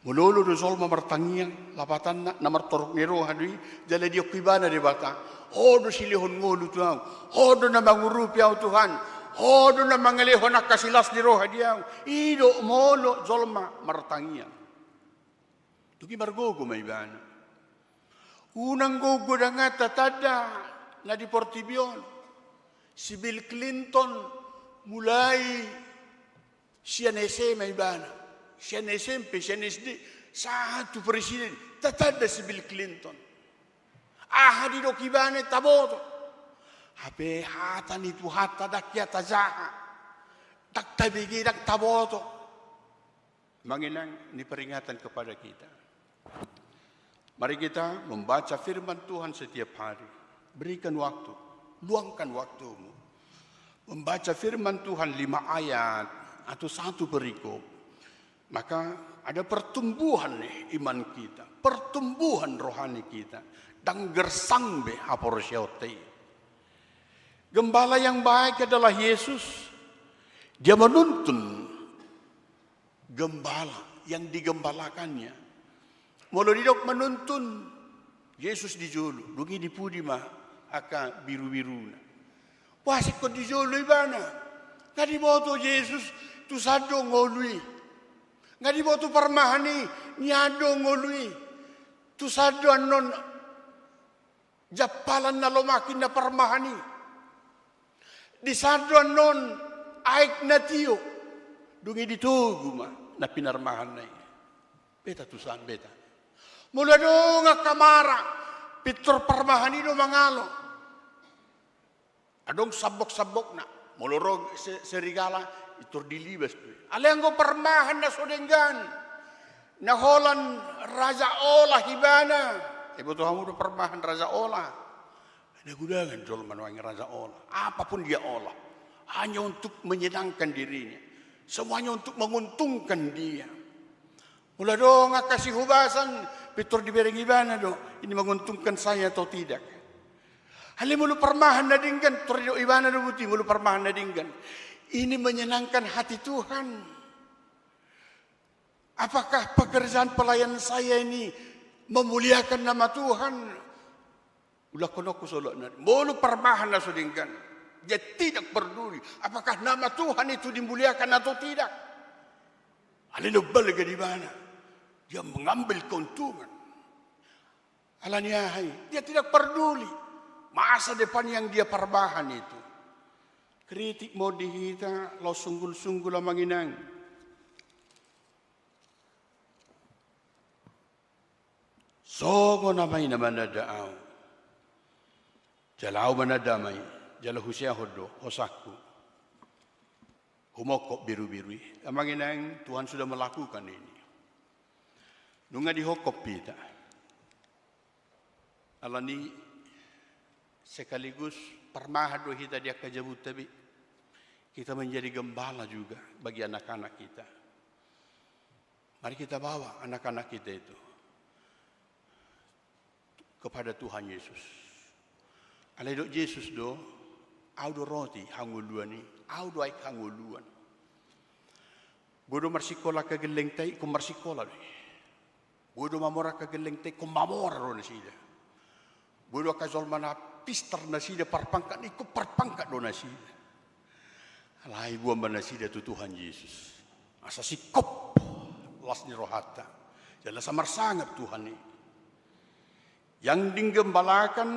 Molo olo do jolma martangiang, lapatanna na martorop ni roha do i, jala didok ibana Debata, ho do silehon ngolu tu ahu, ho do na mangurupi ahu Tuhan, ho do na mangalehon angka silas ni roha di ahu. I do molo jolma martangiang. Dung i margogo ma ibana. Unang gogo danganta tanda, na di portibi on. Si Bill Clinton mulai sian S M A ibana, sian S M P, sian S D, sahat tu presiden, tatanda si Bill Clinton. Aha didok ibana taboto. Hape hata ni Tuhanta ndang hea tajaha, ndang tabege, ndang taboto. Amang inang, ini peringatan kepada kita. Mari kita membaca firman Tuhan setiap hari. Berikan waktu, luangkan waktumu. Membaca firman Tuhan lima ayat atau satu perikop. Maka ada pertumbuhan nih iman kita, pertumbuhan rohani kita. Ndang gersang be haporseaonta i. Gembala yang baik adalah Yesus. Dia menuntun gembala yang digembalakannya. Molo didok menuntun, Yesus di jolo, dung i di pudi ma angka birubiruna. Boasa ingkon di jolo ibana? Nga diboto Yesus tu san do ngolu i. Nga diboto parmahan i, nian do ngolu i. Tu san do annon jampalan na lomak i na parmahan i. Di san do annon aek na tio. Dung i ditogu ma na pinarmahanna i. Beta tu san, beta. Molo adong angka mara, pintor parmahan i do mangalo. Adong sambok-sambokna. Molo ro se-, serigala, pintor dilibas do i. Alai anggo parmahan na so denggan, na holan raja olah ibana. Iboto hamu do parmahan raja olah? Na gudangan jolma nuaeng raja olah. Apa pun dia olah, hanya untuk menyenangkan dirinya. Semuanya untuk menguntungkan dia. Molo adong angka sihobasan, pintor dibereng ibana do, ini menguntungkan saya atau tidak. Alai molo parmahan na denggan, pintor didok ibana do buti, molo parmahan na denggan, ini menyenangkan hati Tuhan. Apakah pekerjaan pelayan saya ini memuliakan nama Tuhan? Ulakhononku solot nari. Molo parmahan na so denggan, dia tidak peduli apakah nama Tuhan itu dimuliakan atau tidak. Alai na umbalga di ibana, dia mengambil keuntungan. Alani aha i? Dia tidak peduli masa depan yang dia parmahan itu. Kritik ma on di hita, laos sunggul-sunggul amang inang. Songon Ama i na mananda ahu, jala ahu mananda Ama i, jala huseahon do hosangku. Humongkop birubiru i. Amang inang, Tuhan sudah melakukan ini. Nunga dihongkop hita. Alani sekaligus parmahan do hita di angka jabunta be. Kita menjadi gembala juga bagi anak-anak kita. Mari kita bawa anak-anak kita itu kepada Tuhan Yesus. Alai didok Jesus do, ahu do roti hangoluan i, ahu do aek hangoluan. Boi do marsikola angka gellengta i, ingkon marsikola do i. Boi do mamora angka gellengta i, ingkon mamora do nasida. Boi do angka jolma na pistar nasida, parpangkat, ingkon parpangkat do nasida. Alai boan ma nasida tu Tuhan Jesus. Asa singkop las ni rohanta. Jala asa marsangap Tuhan i. Yang digembalakan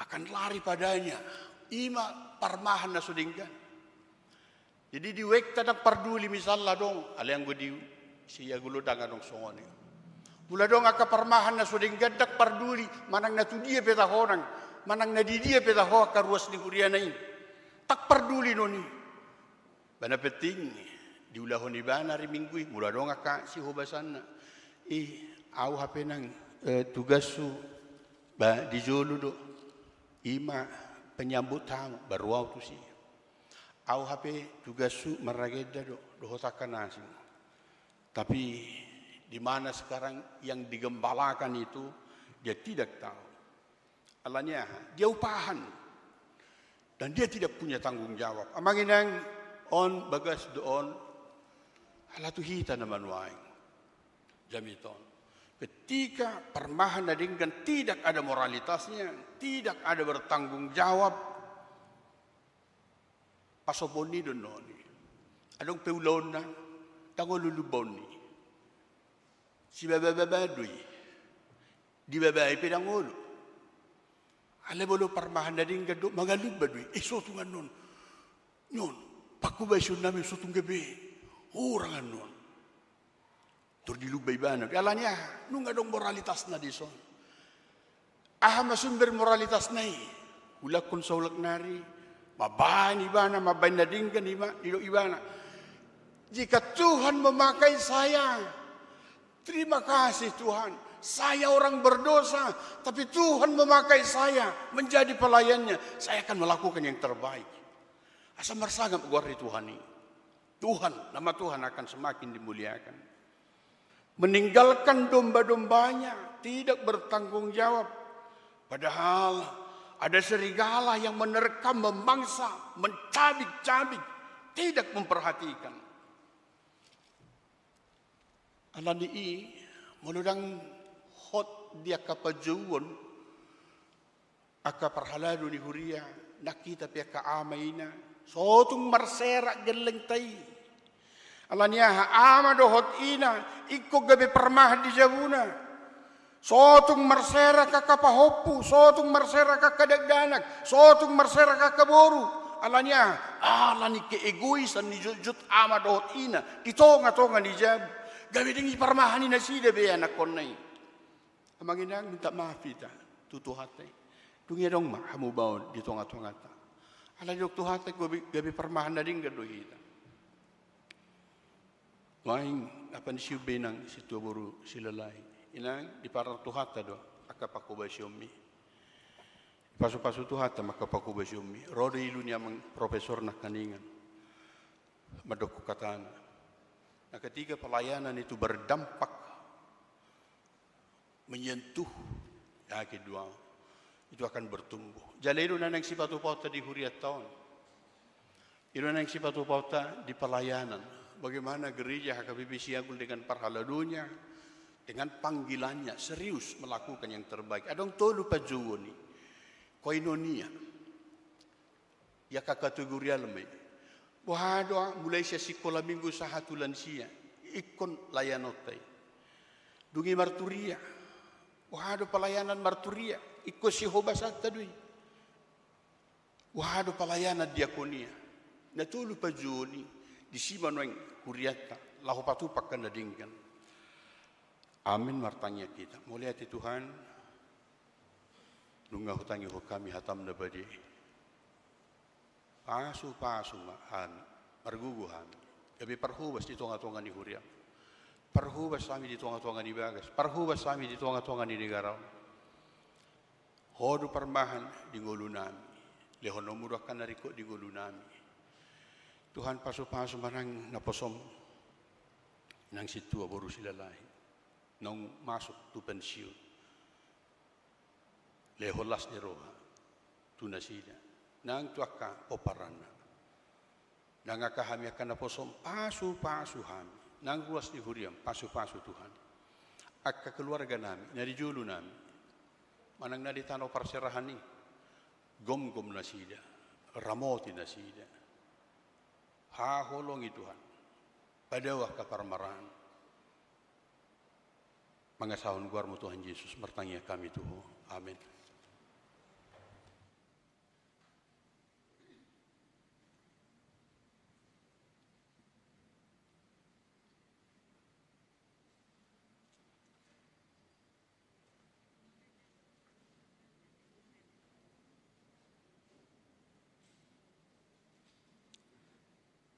akan lari padanya. I ma parmahan na so denggan. Jadi di wekta ndang parduli misalna adong, alai anggo di Siaga Ulu ndang adong songon i. Molo adong angka parmahan na so denggan ndang parduli, manang na tu dia pe taho nang, manang na di dia pe taho angka ruas ni huriana i. Ndang parduli non i. Ba na penting diulahon ibana ari Minggu i, molo adong angka sihobasanna. I, ahu hape nang, eh, tugashu, ba di jolo do. I ma penyambut hamu, ba ro ahu tusi. Ahu hape tugashu maragenda do, dohot angka na asing. Tapi di mana sekarang yang digembalakan itu, dia tidak tahu. Alani aha? Dia upahan. Dan dia tidak punya tanggung jawab. Amang inang, on bagas do on, ala tu hita na manuaeng. Jamita on. Ketika parmahan na denggan tidak ada moralitasnya, tidak ada bertanggung jawab, pasombuon ni do non i. Adong pe ulaonna, ndang olo lumbaon ni. Sibabababa do i. Dibabai pe ndang olo. Alai molo parmahan na denggan do, mangalumba do i. Eh, so tung annon. Nion, pangkobasion nami so tung gabe. Hurang annon. Tor dilumba ibana. Alani aha? Nunga adong moralitasna dison. Aha ma sumber moralitasna i? Ulakkon saulak nari, mambahen ibana, mambahen na denggan ima, didok ibana. Jika Tuhan memakai saya, terima kasih Tuhan. Saya orang berdosa, tapi Tuhan memakai saya menjadi pelayannya. Saya akan melakukan yang terbaik. Asa marsangap goar ni Tuhan i. Tuhan, nama Tuhan akan semakin dimuliakan. Meninggalkan domba-dombanya, tidak bertanggung jawab. Padahal ada serigala yang menerkam, memangsa, mencabik-cabik, tidak memperhatikan. Alani i, molo ndang hot di angka panjouon, angka parhalado ni huria, nang hita pe angka ama ina, so tung marserak gellengta i. Alani aha? Ama dohot ina, ingkon gabe parmahan di jabuna. So tung marserak angka pahompu, so tung marserak angka dakdanak, so tung marserak angka boru. Alani aha? Alani keegoisan ni jotjot ama dohot ina di tonga-tonga ni jabu. Gabe dang diparmahani nasida be anakkonna i. Amang inang, minta maaf hita tu Tuhanta i. Dung i adong ma hamubaon di tonga-tonganta. Alai didok Tuhanta i, gabe, gabe parmahan na denggan do hita. Nuaeng, apa ni siumbe inang sintua boru Silalahi? Inang, diparang Tuhanta do angka pangkobasionmi. Dipasu-pasu Tuhanta ma angka pangkobasionmi. Ro do ilu ni amang profesor nangkiningan. Mandok hatana. Nang ketiga, pelayanan itu berdampak menyentuh, ya, kedua, itu akan bertumbuh. Jala i do na naeng sipatupaonta di hurianta on. I do na naeng sipatupaonta di pelayanan. Bagaimana gereja H K B P Siagul dengan parhaladonya, dengan panggilannya, serius melakukan yang terbaik. Adong tolu panjouon i. Koinonia. Ia angka kategorial ma i. Boha do, mulai sian sikola minggu sahat tu lansia, ingkon layanonta i. Dung i marturia. Boha do pelayanan marturia, ingkon sihobasanta do i. Boha do pelayanan diakonia. Na tolu panjouon i, disi ma nuaeng hurianta, laho patupa angka na denggan. Amin, martangiang hita. Mauliate Tuhan, nunga hutangihon hami hatam na badia i. Pasu-pasu ma hami, margogo hami. Gabe parhobas di tonga-tonga ni huriam. Parhobas hami di tonga-tonga ni bagas. Parhobas hami di tonga-tonga ni negara on. Ho do parmahan di ngolunami. Lehononmu do angka na ringkot di ngolunami. Tuhan, pasu-pasu ma nang naposom. Nang sintua boru Silalahi. Naung masuk tu pensiun. Lehon las ni roha tu nasida, nang tu angka pomparanna. Nang angka hami angka naposom, pasu-pasu hami. Nang ruas ni huriam, pasu-pasu Tuhan. Angka keluarganami, na di jolonami, manang na di tano parserahan i, gomgom nasida, ramoti nasida. Haholongi Tuhan, padao angka parmaraan. Mangasahon goarmu Tuhan Jesus, martangiang hami tu Ho. Amin.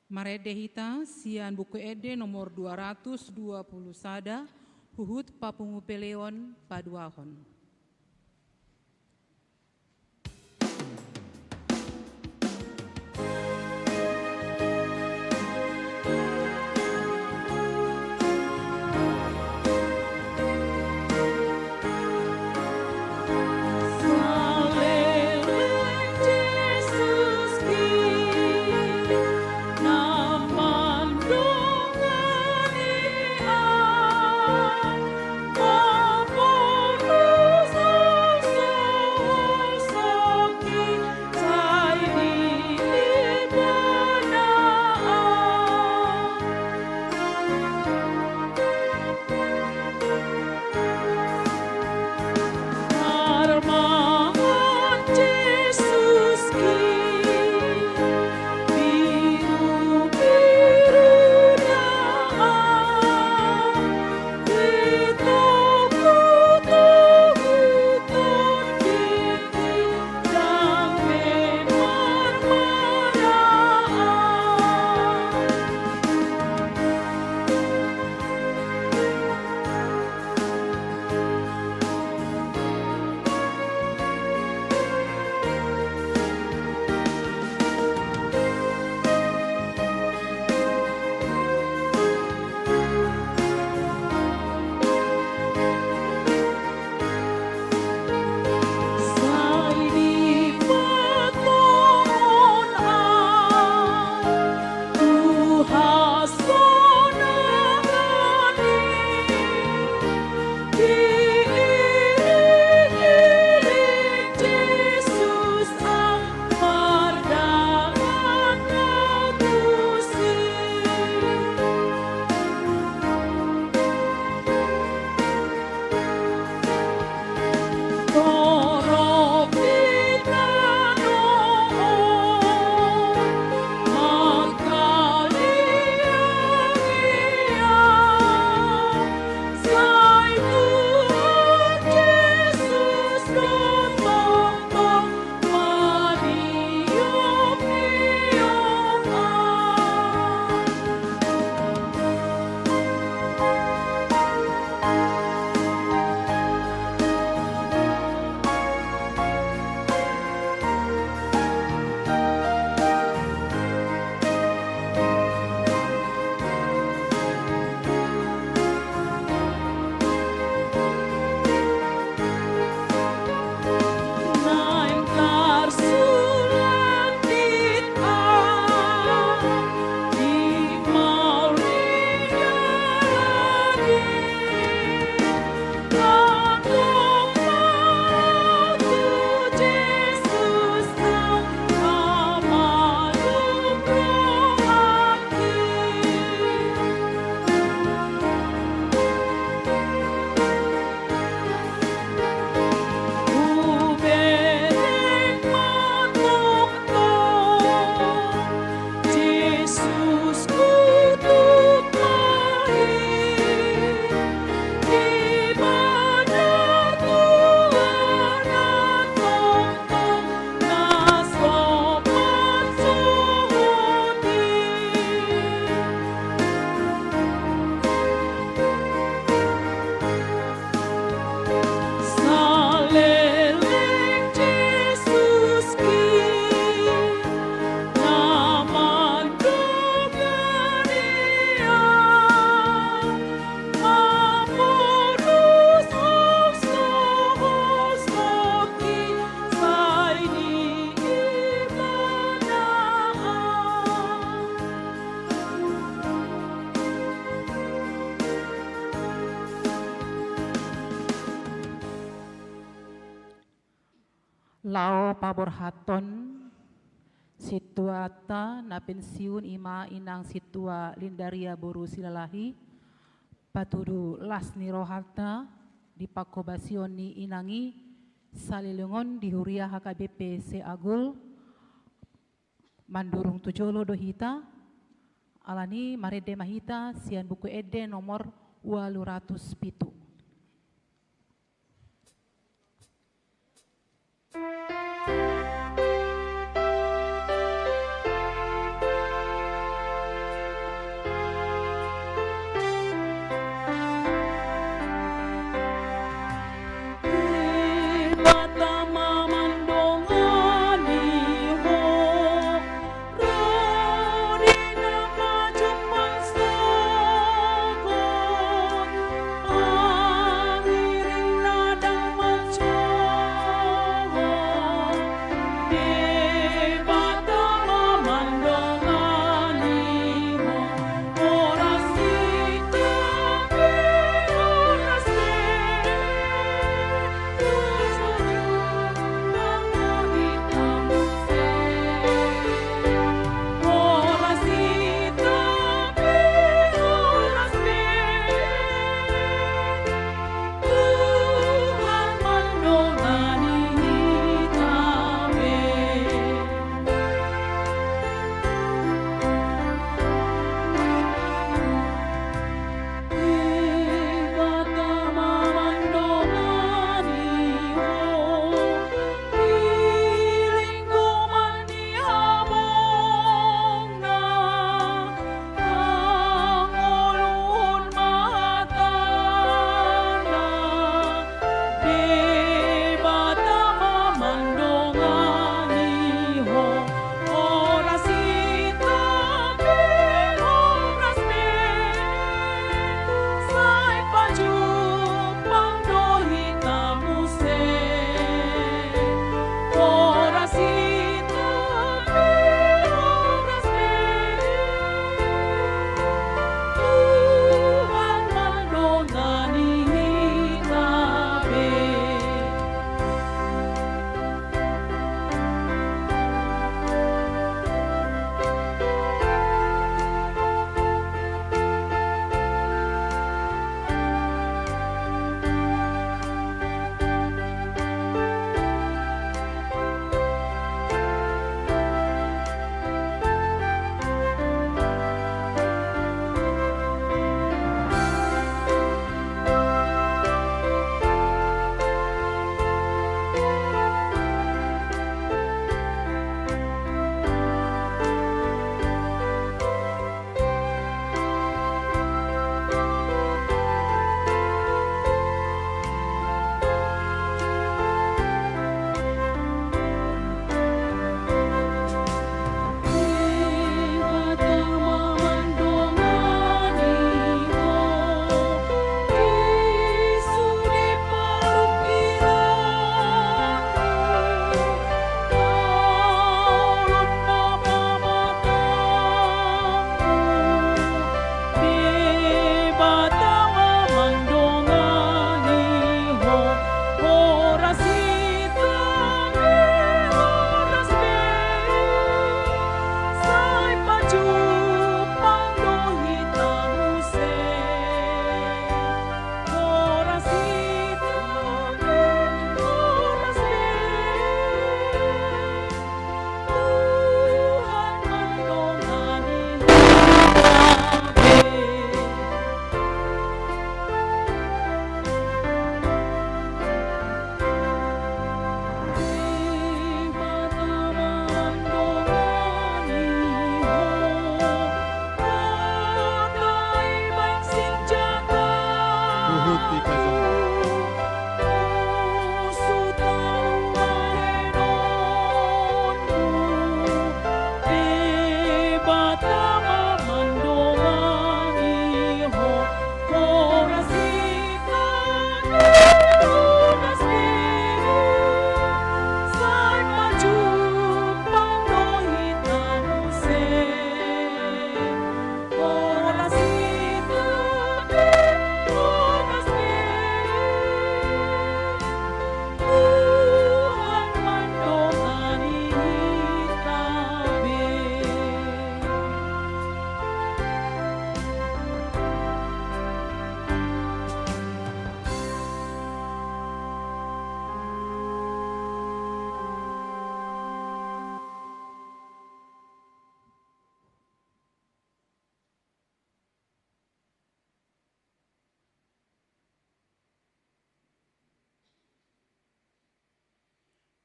Marende hita sian Buku Ende nomor dua ratus dua puluh sada, huhut papungu peleon paduahon. Tao paborhathon sintuatta na pensiun, i ma inang sintua Lindaria boru Silalahi, patudu las ni rohanta di panghobasion ni inang i saleleng on di huria H K B P se-Agul. Mandurung tu jolo do hita, alani marende ma hita sian Buku Ende nomor ualu ratus pitu.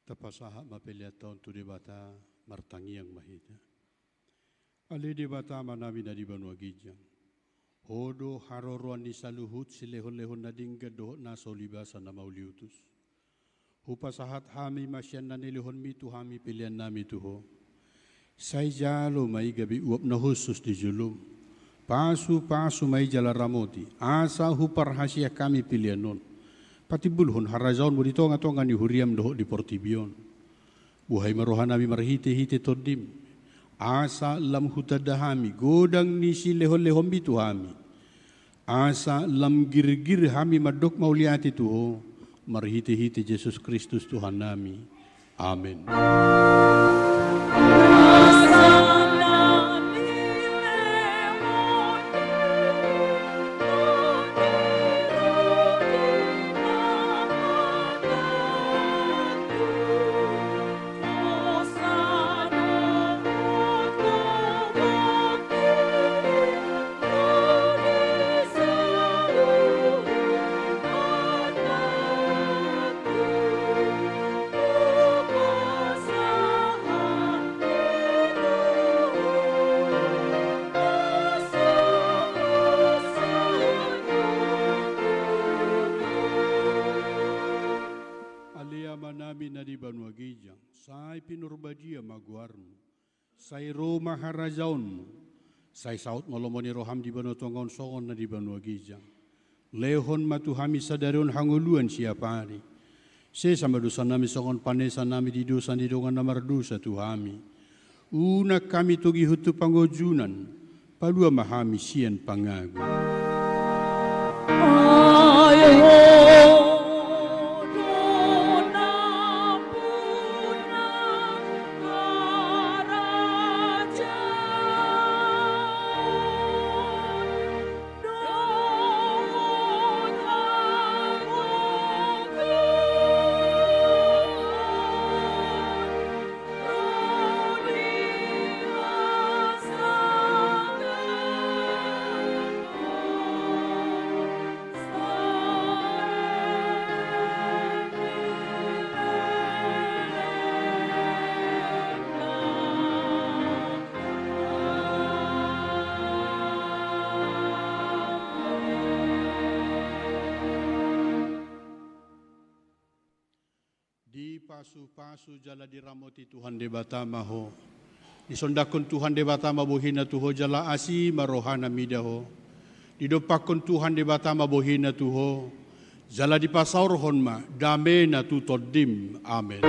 Tapasahat ma peleanta on tu Debata, martangiang ma hita. Ale Debata Amanami na di banua ginjang, Ho do haroroan ni saluhut silehonlehon na denggan dohot na so ulibasa na mauliutus. Hupasahat hami ma sian na nilehonmi tu hami peleannami tu Ho. Sai jalo ma i gabe uap na hushus di jolom. Pasupasu ma i jala ramoti, asa huparhasian hami pelean on patimbulhon harajaonmu di tongatonga ni huriam dohot di portibi on. Buhai ma rohanami marhitehite Tondim, asa lam hutanda hami godang ni silehonlehonmi tu hami, asa lam girgir hami mandok mauliate tu Ho, marhitehite Jesus Kristus Tuhannami. Amen. Ale Amanami na di banua ginjang, sai pinarbadia ma goarmu. Sai ro ma harajaonmu. Sai saut ma lomo ni roham di banua tonga on songon na di banua ginjang. Lehon ma tu hami sadari on hangoluan siapari. Sesa ma dosanami songon panesanami di dosa ni dongan na mardosa tu hami. Unang hami togihon tu pangunjunan. Palua ma hami sian pangago. Dipasupasu jala diramoti Tuhan Debata ma ho. Disondangkon Tuhan Debata ma bohina tu ho jala asi ma rohana mida ho. Didompakkon Tuhan Debata ma bohina tu ho. Jala dipasaorhon ma damena tu tondim. Amen.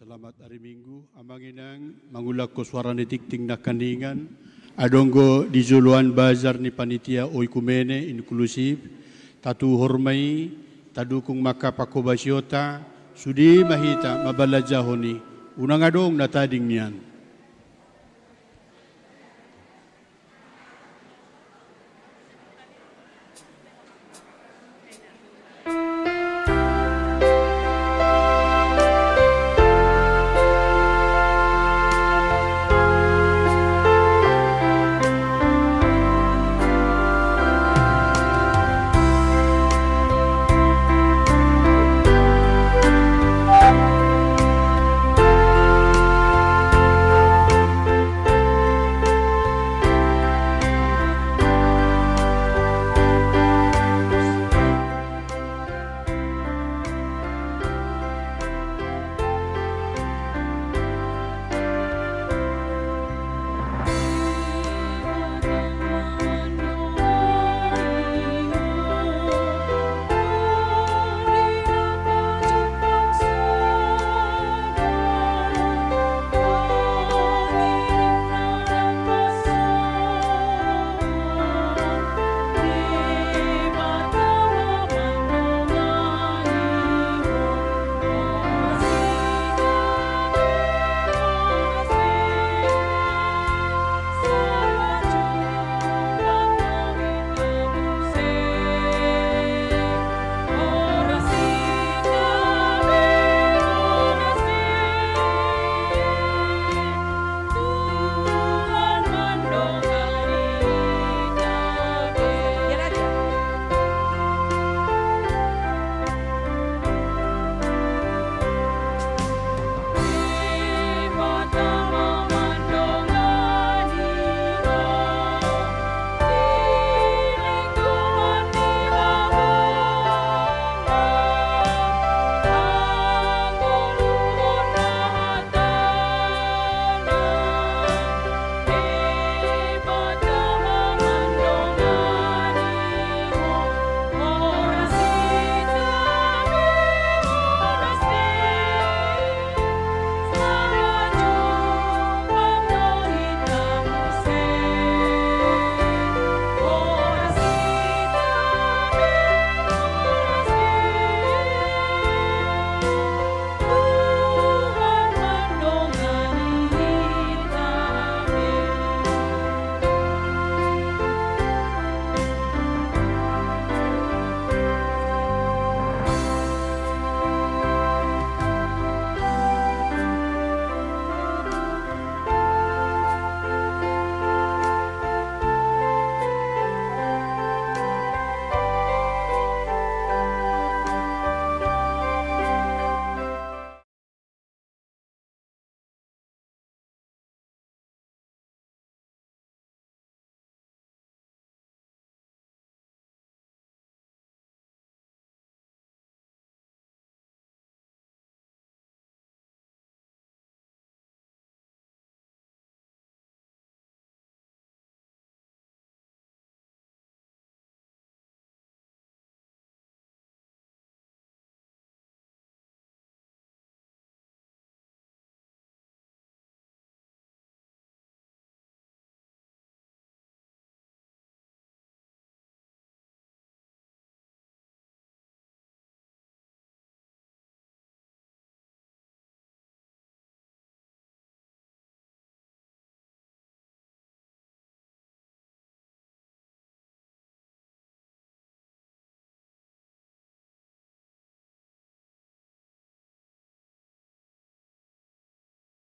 Selamat ari Minggu, amang inang, mangulahon suara ni tingting nangkaningan, adong do di joloan bazar ni panitia oikumene inklusif, tatuhor ma i, tadukung ma angka panghobasionta, sude ma hita mambalanjahon i, unang adong na tading nian.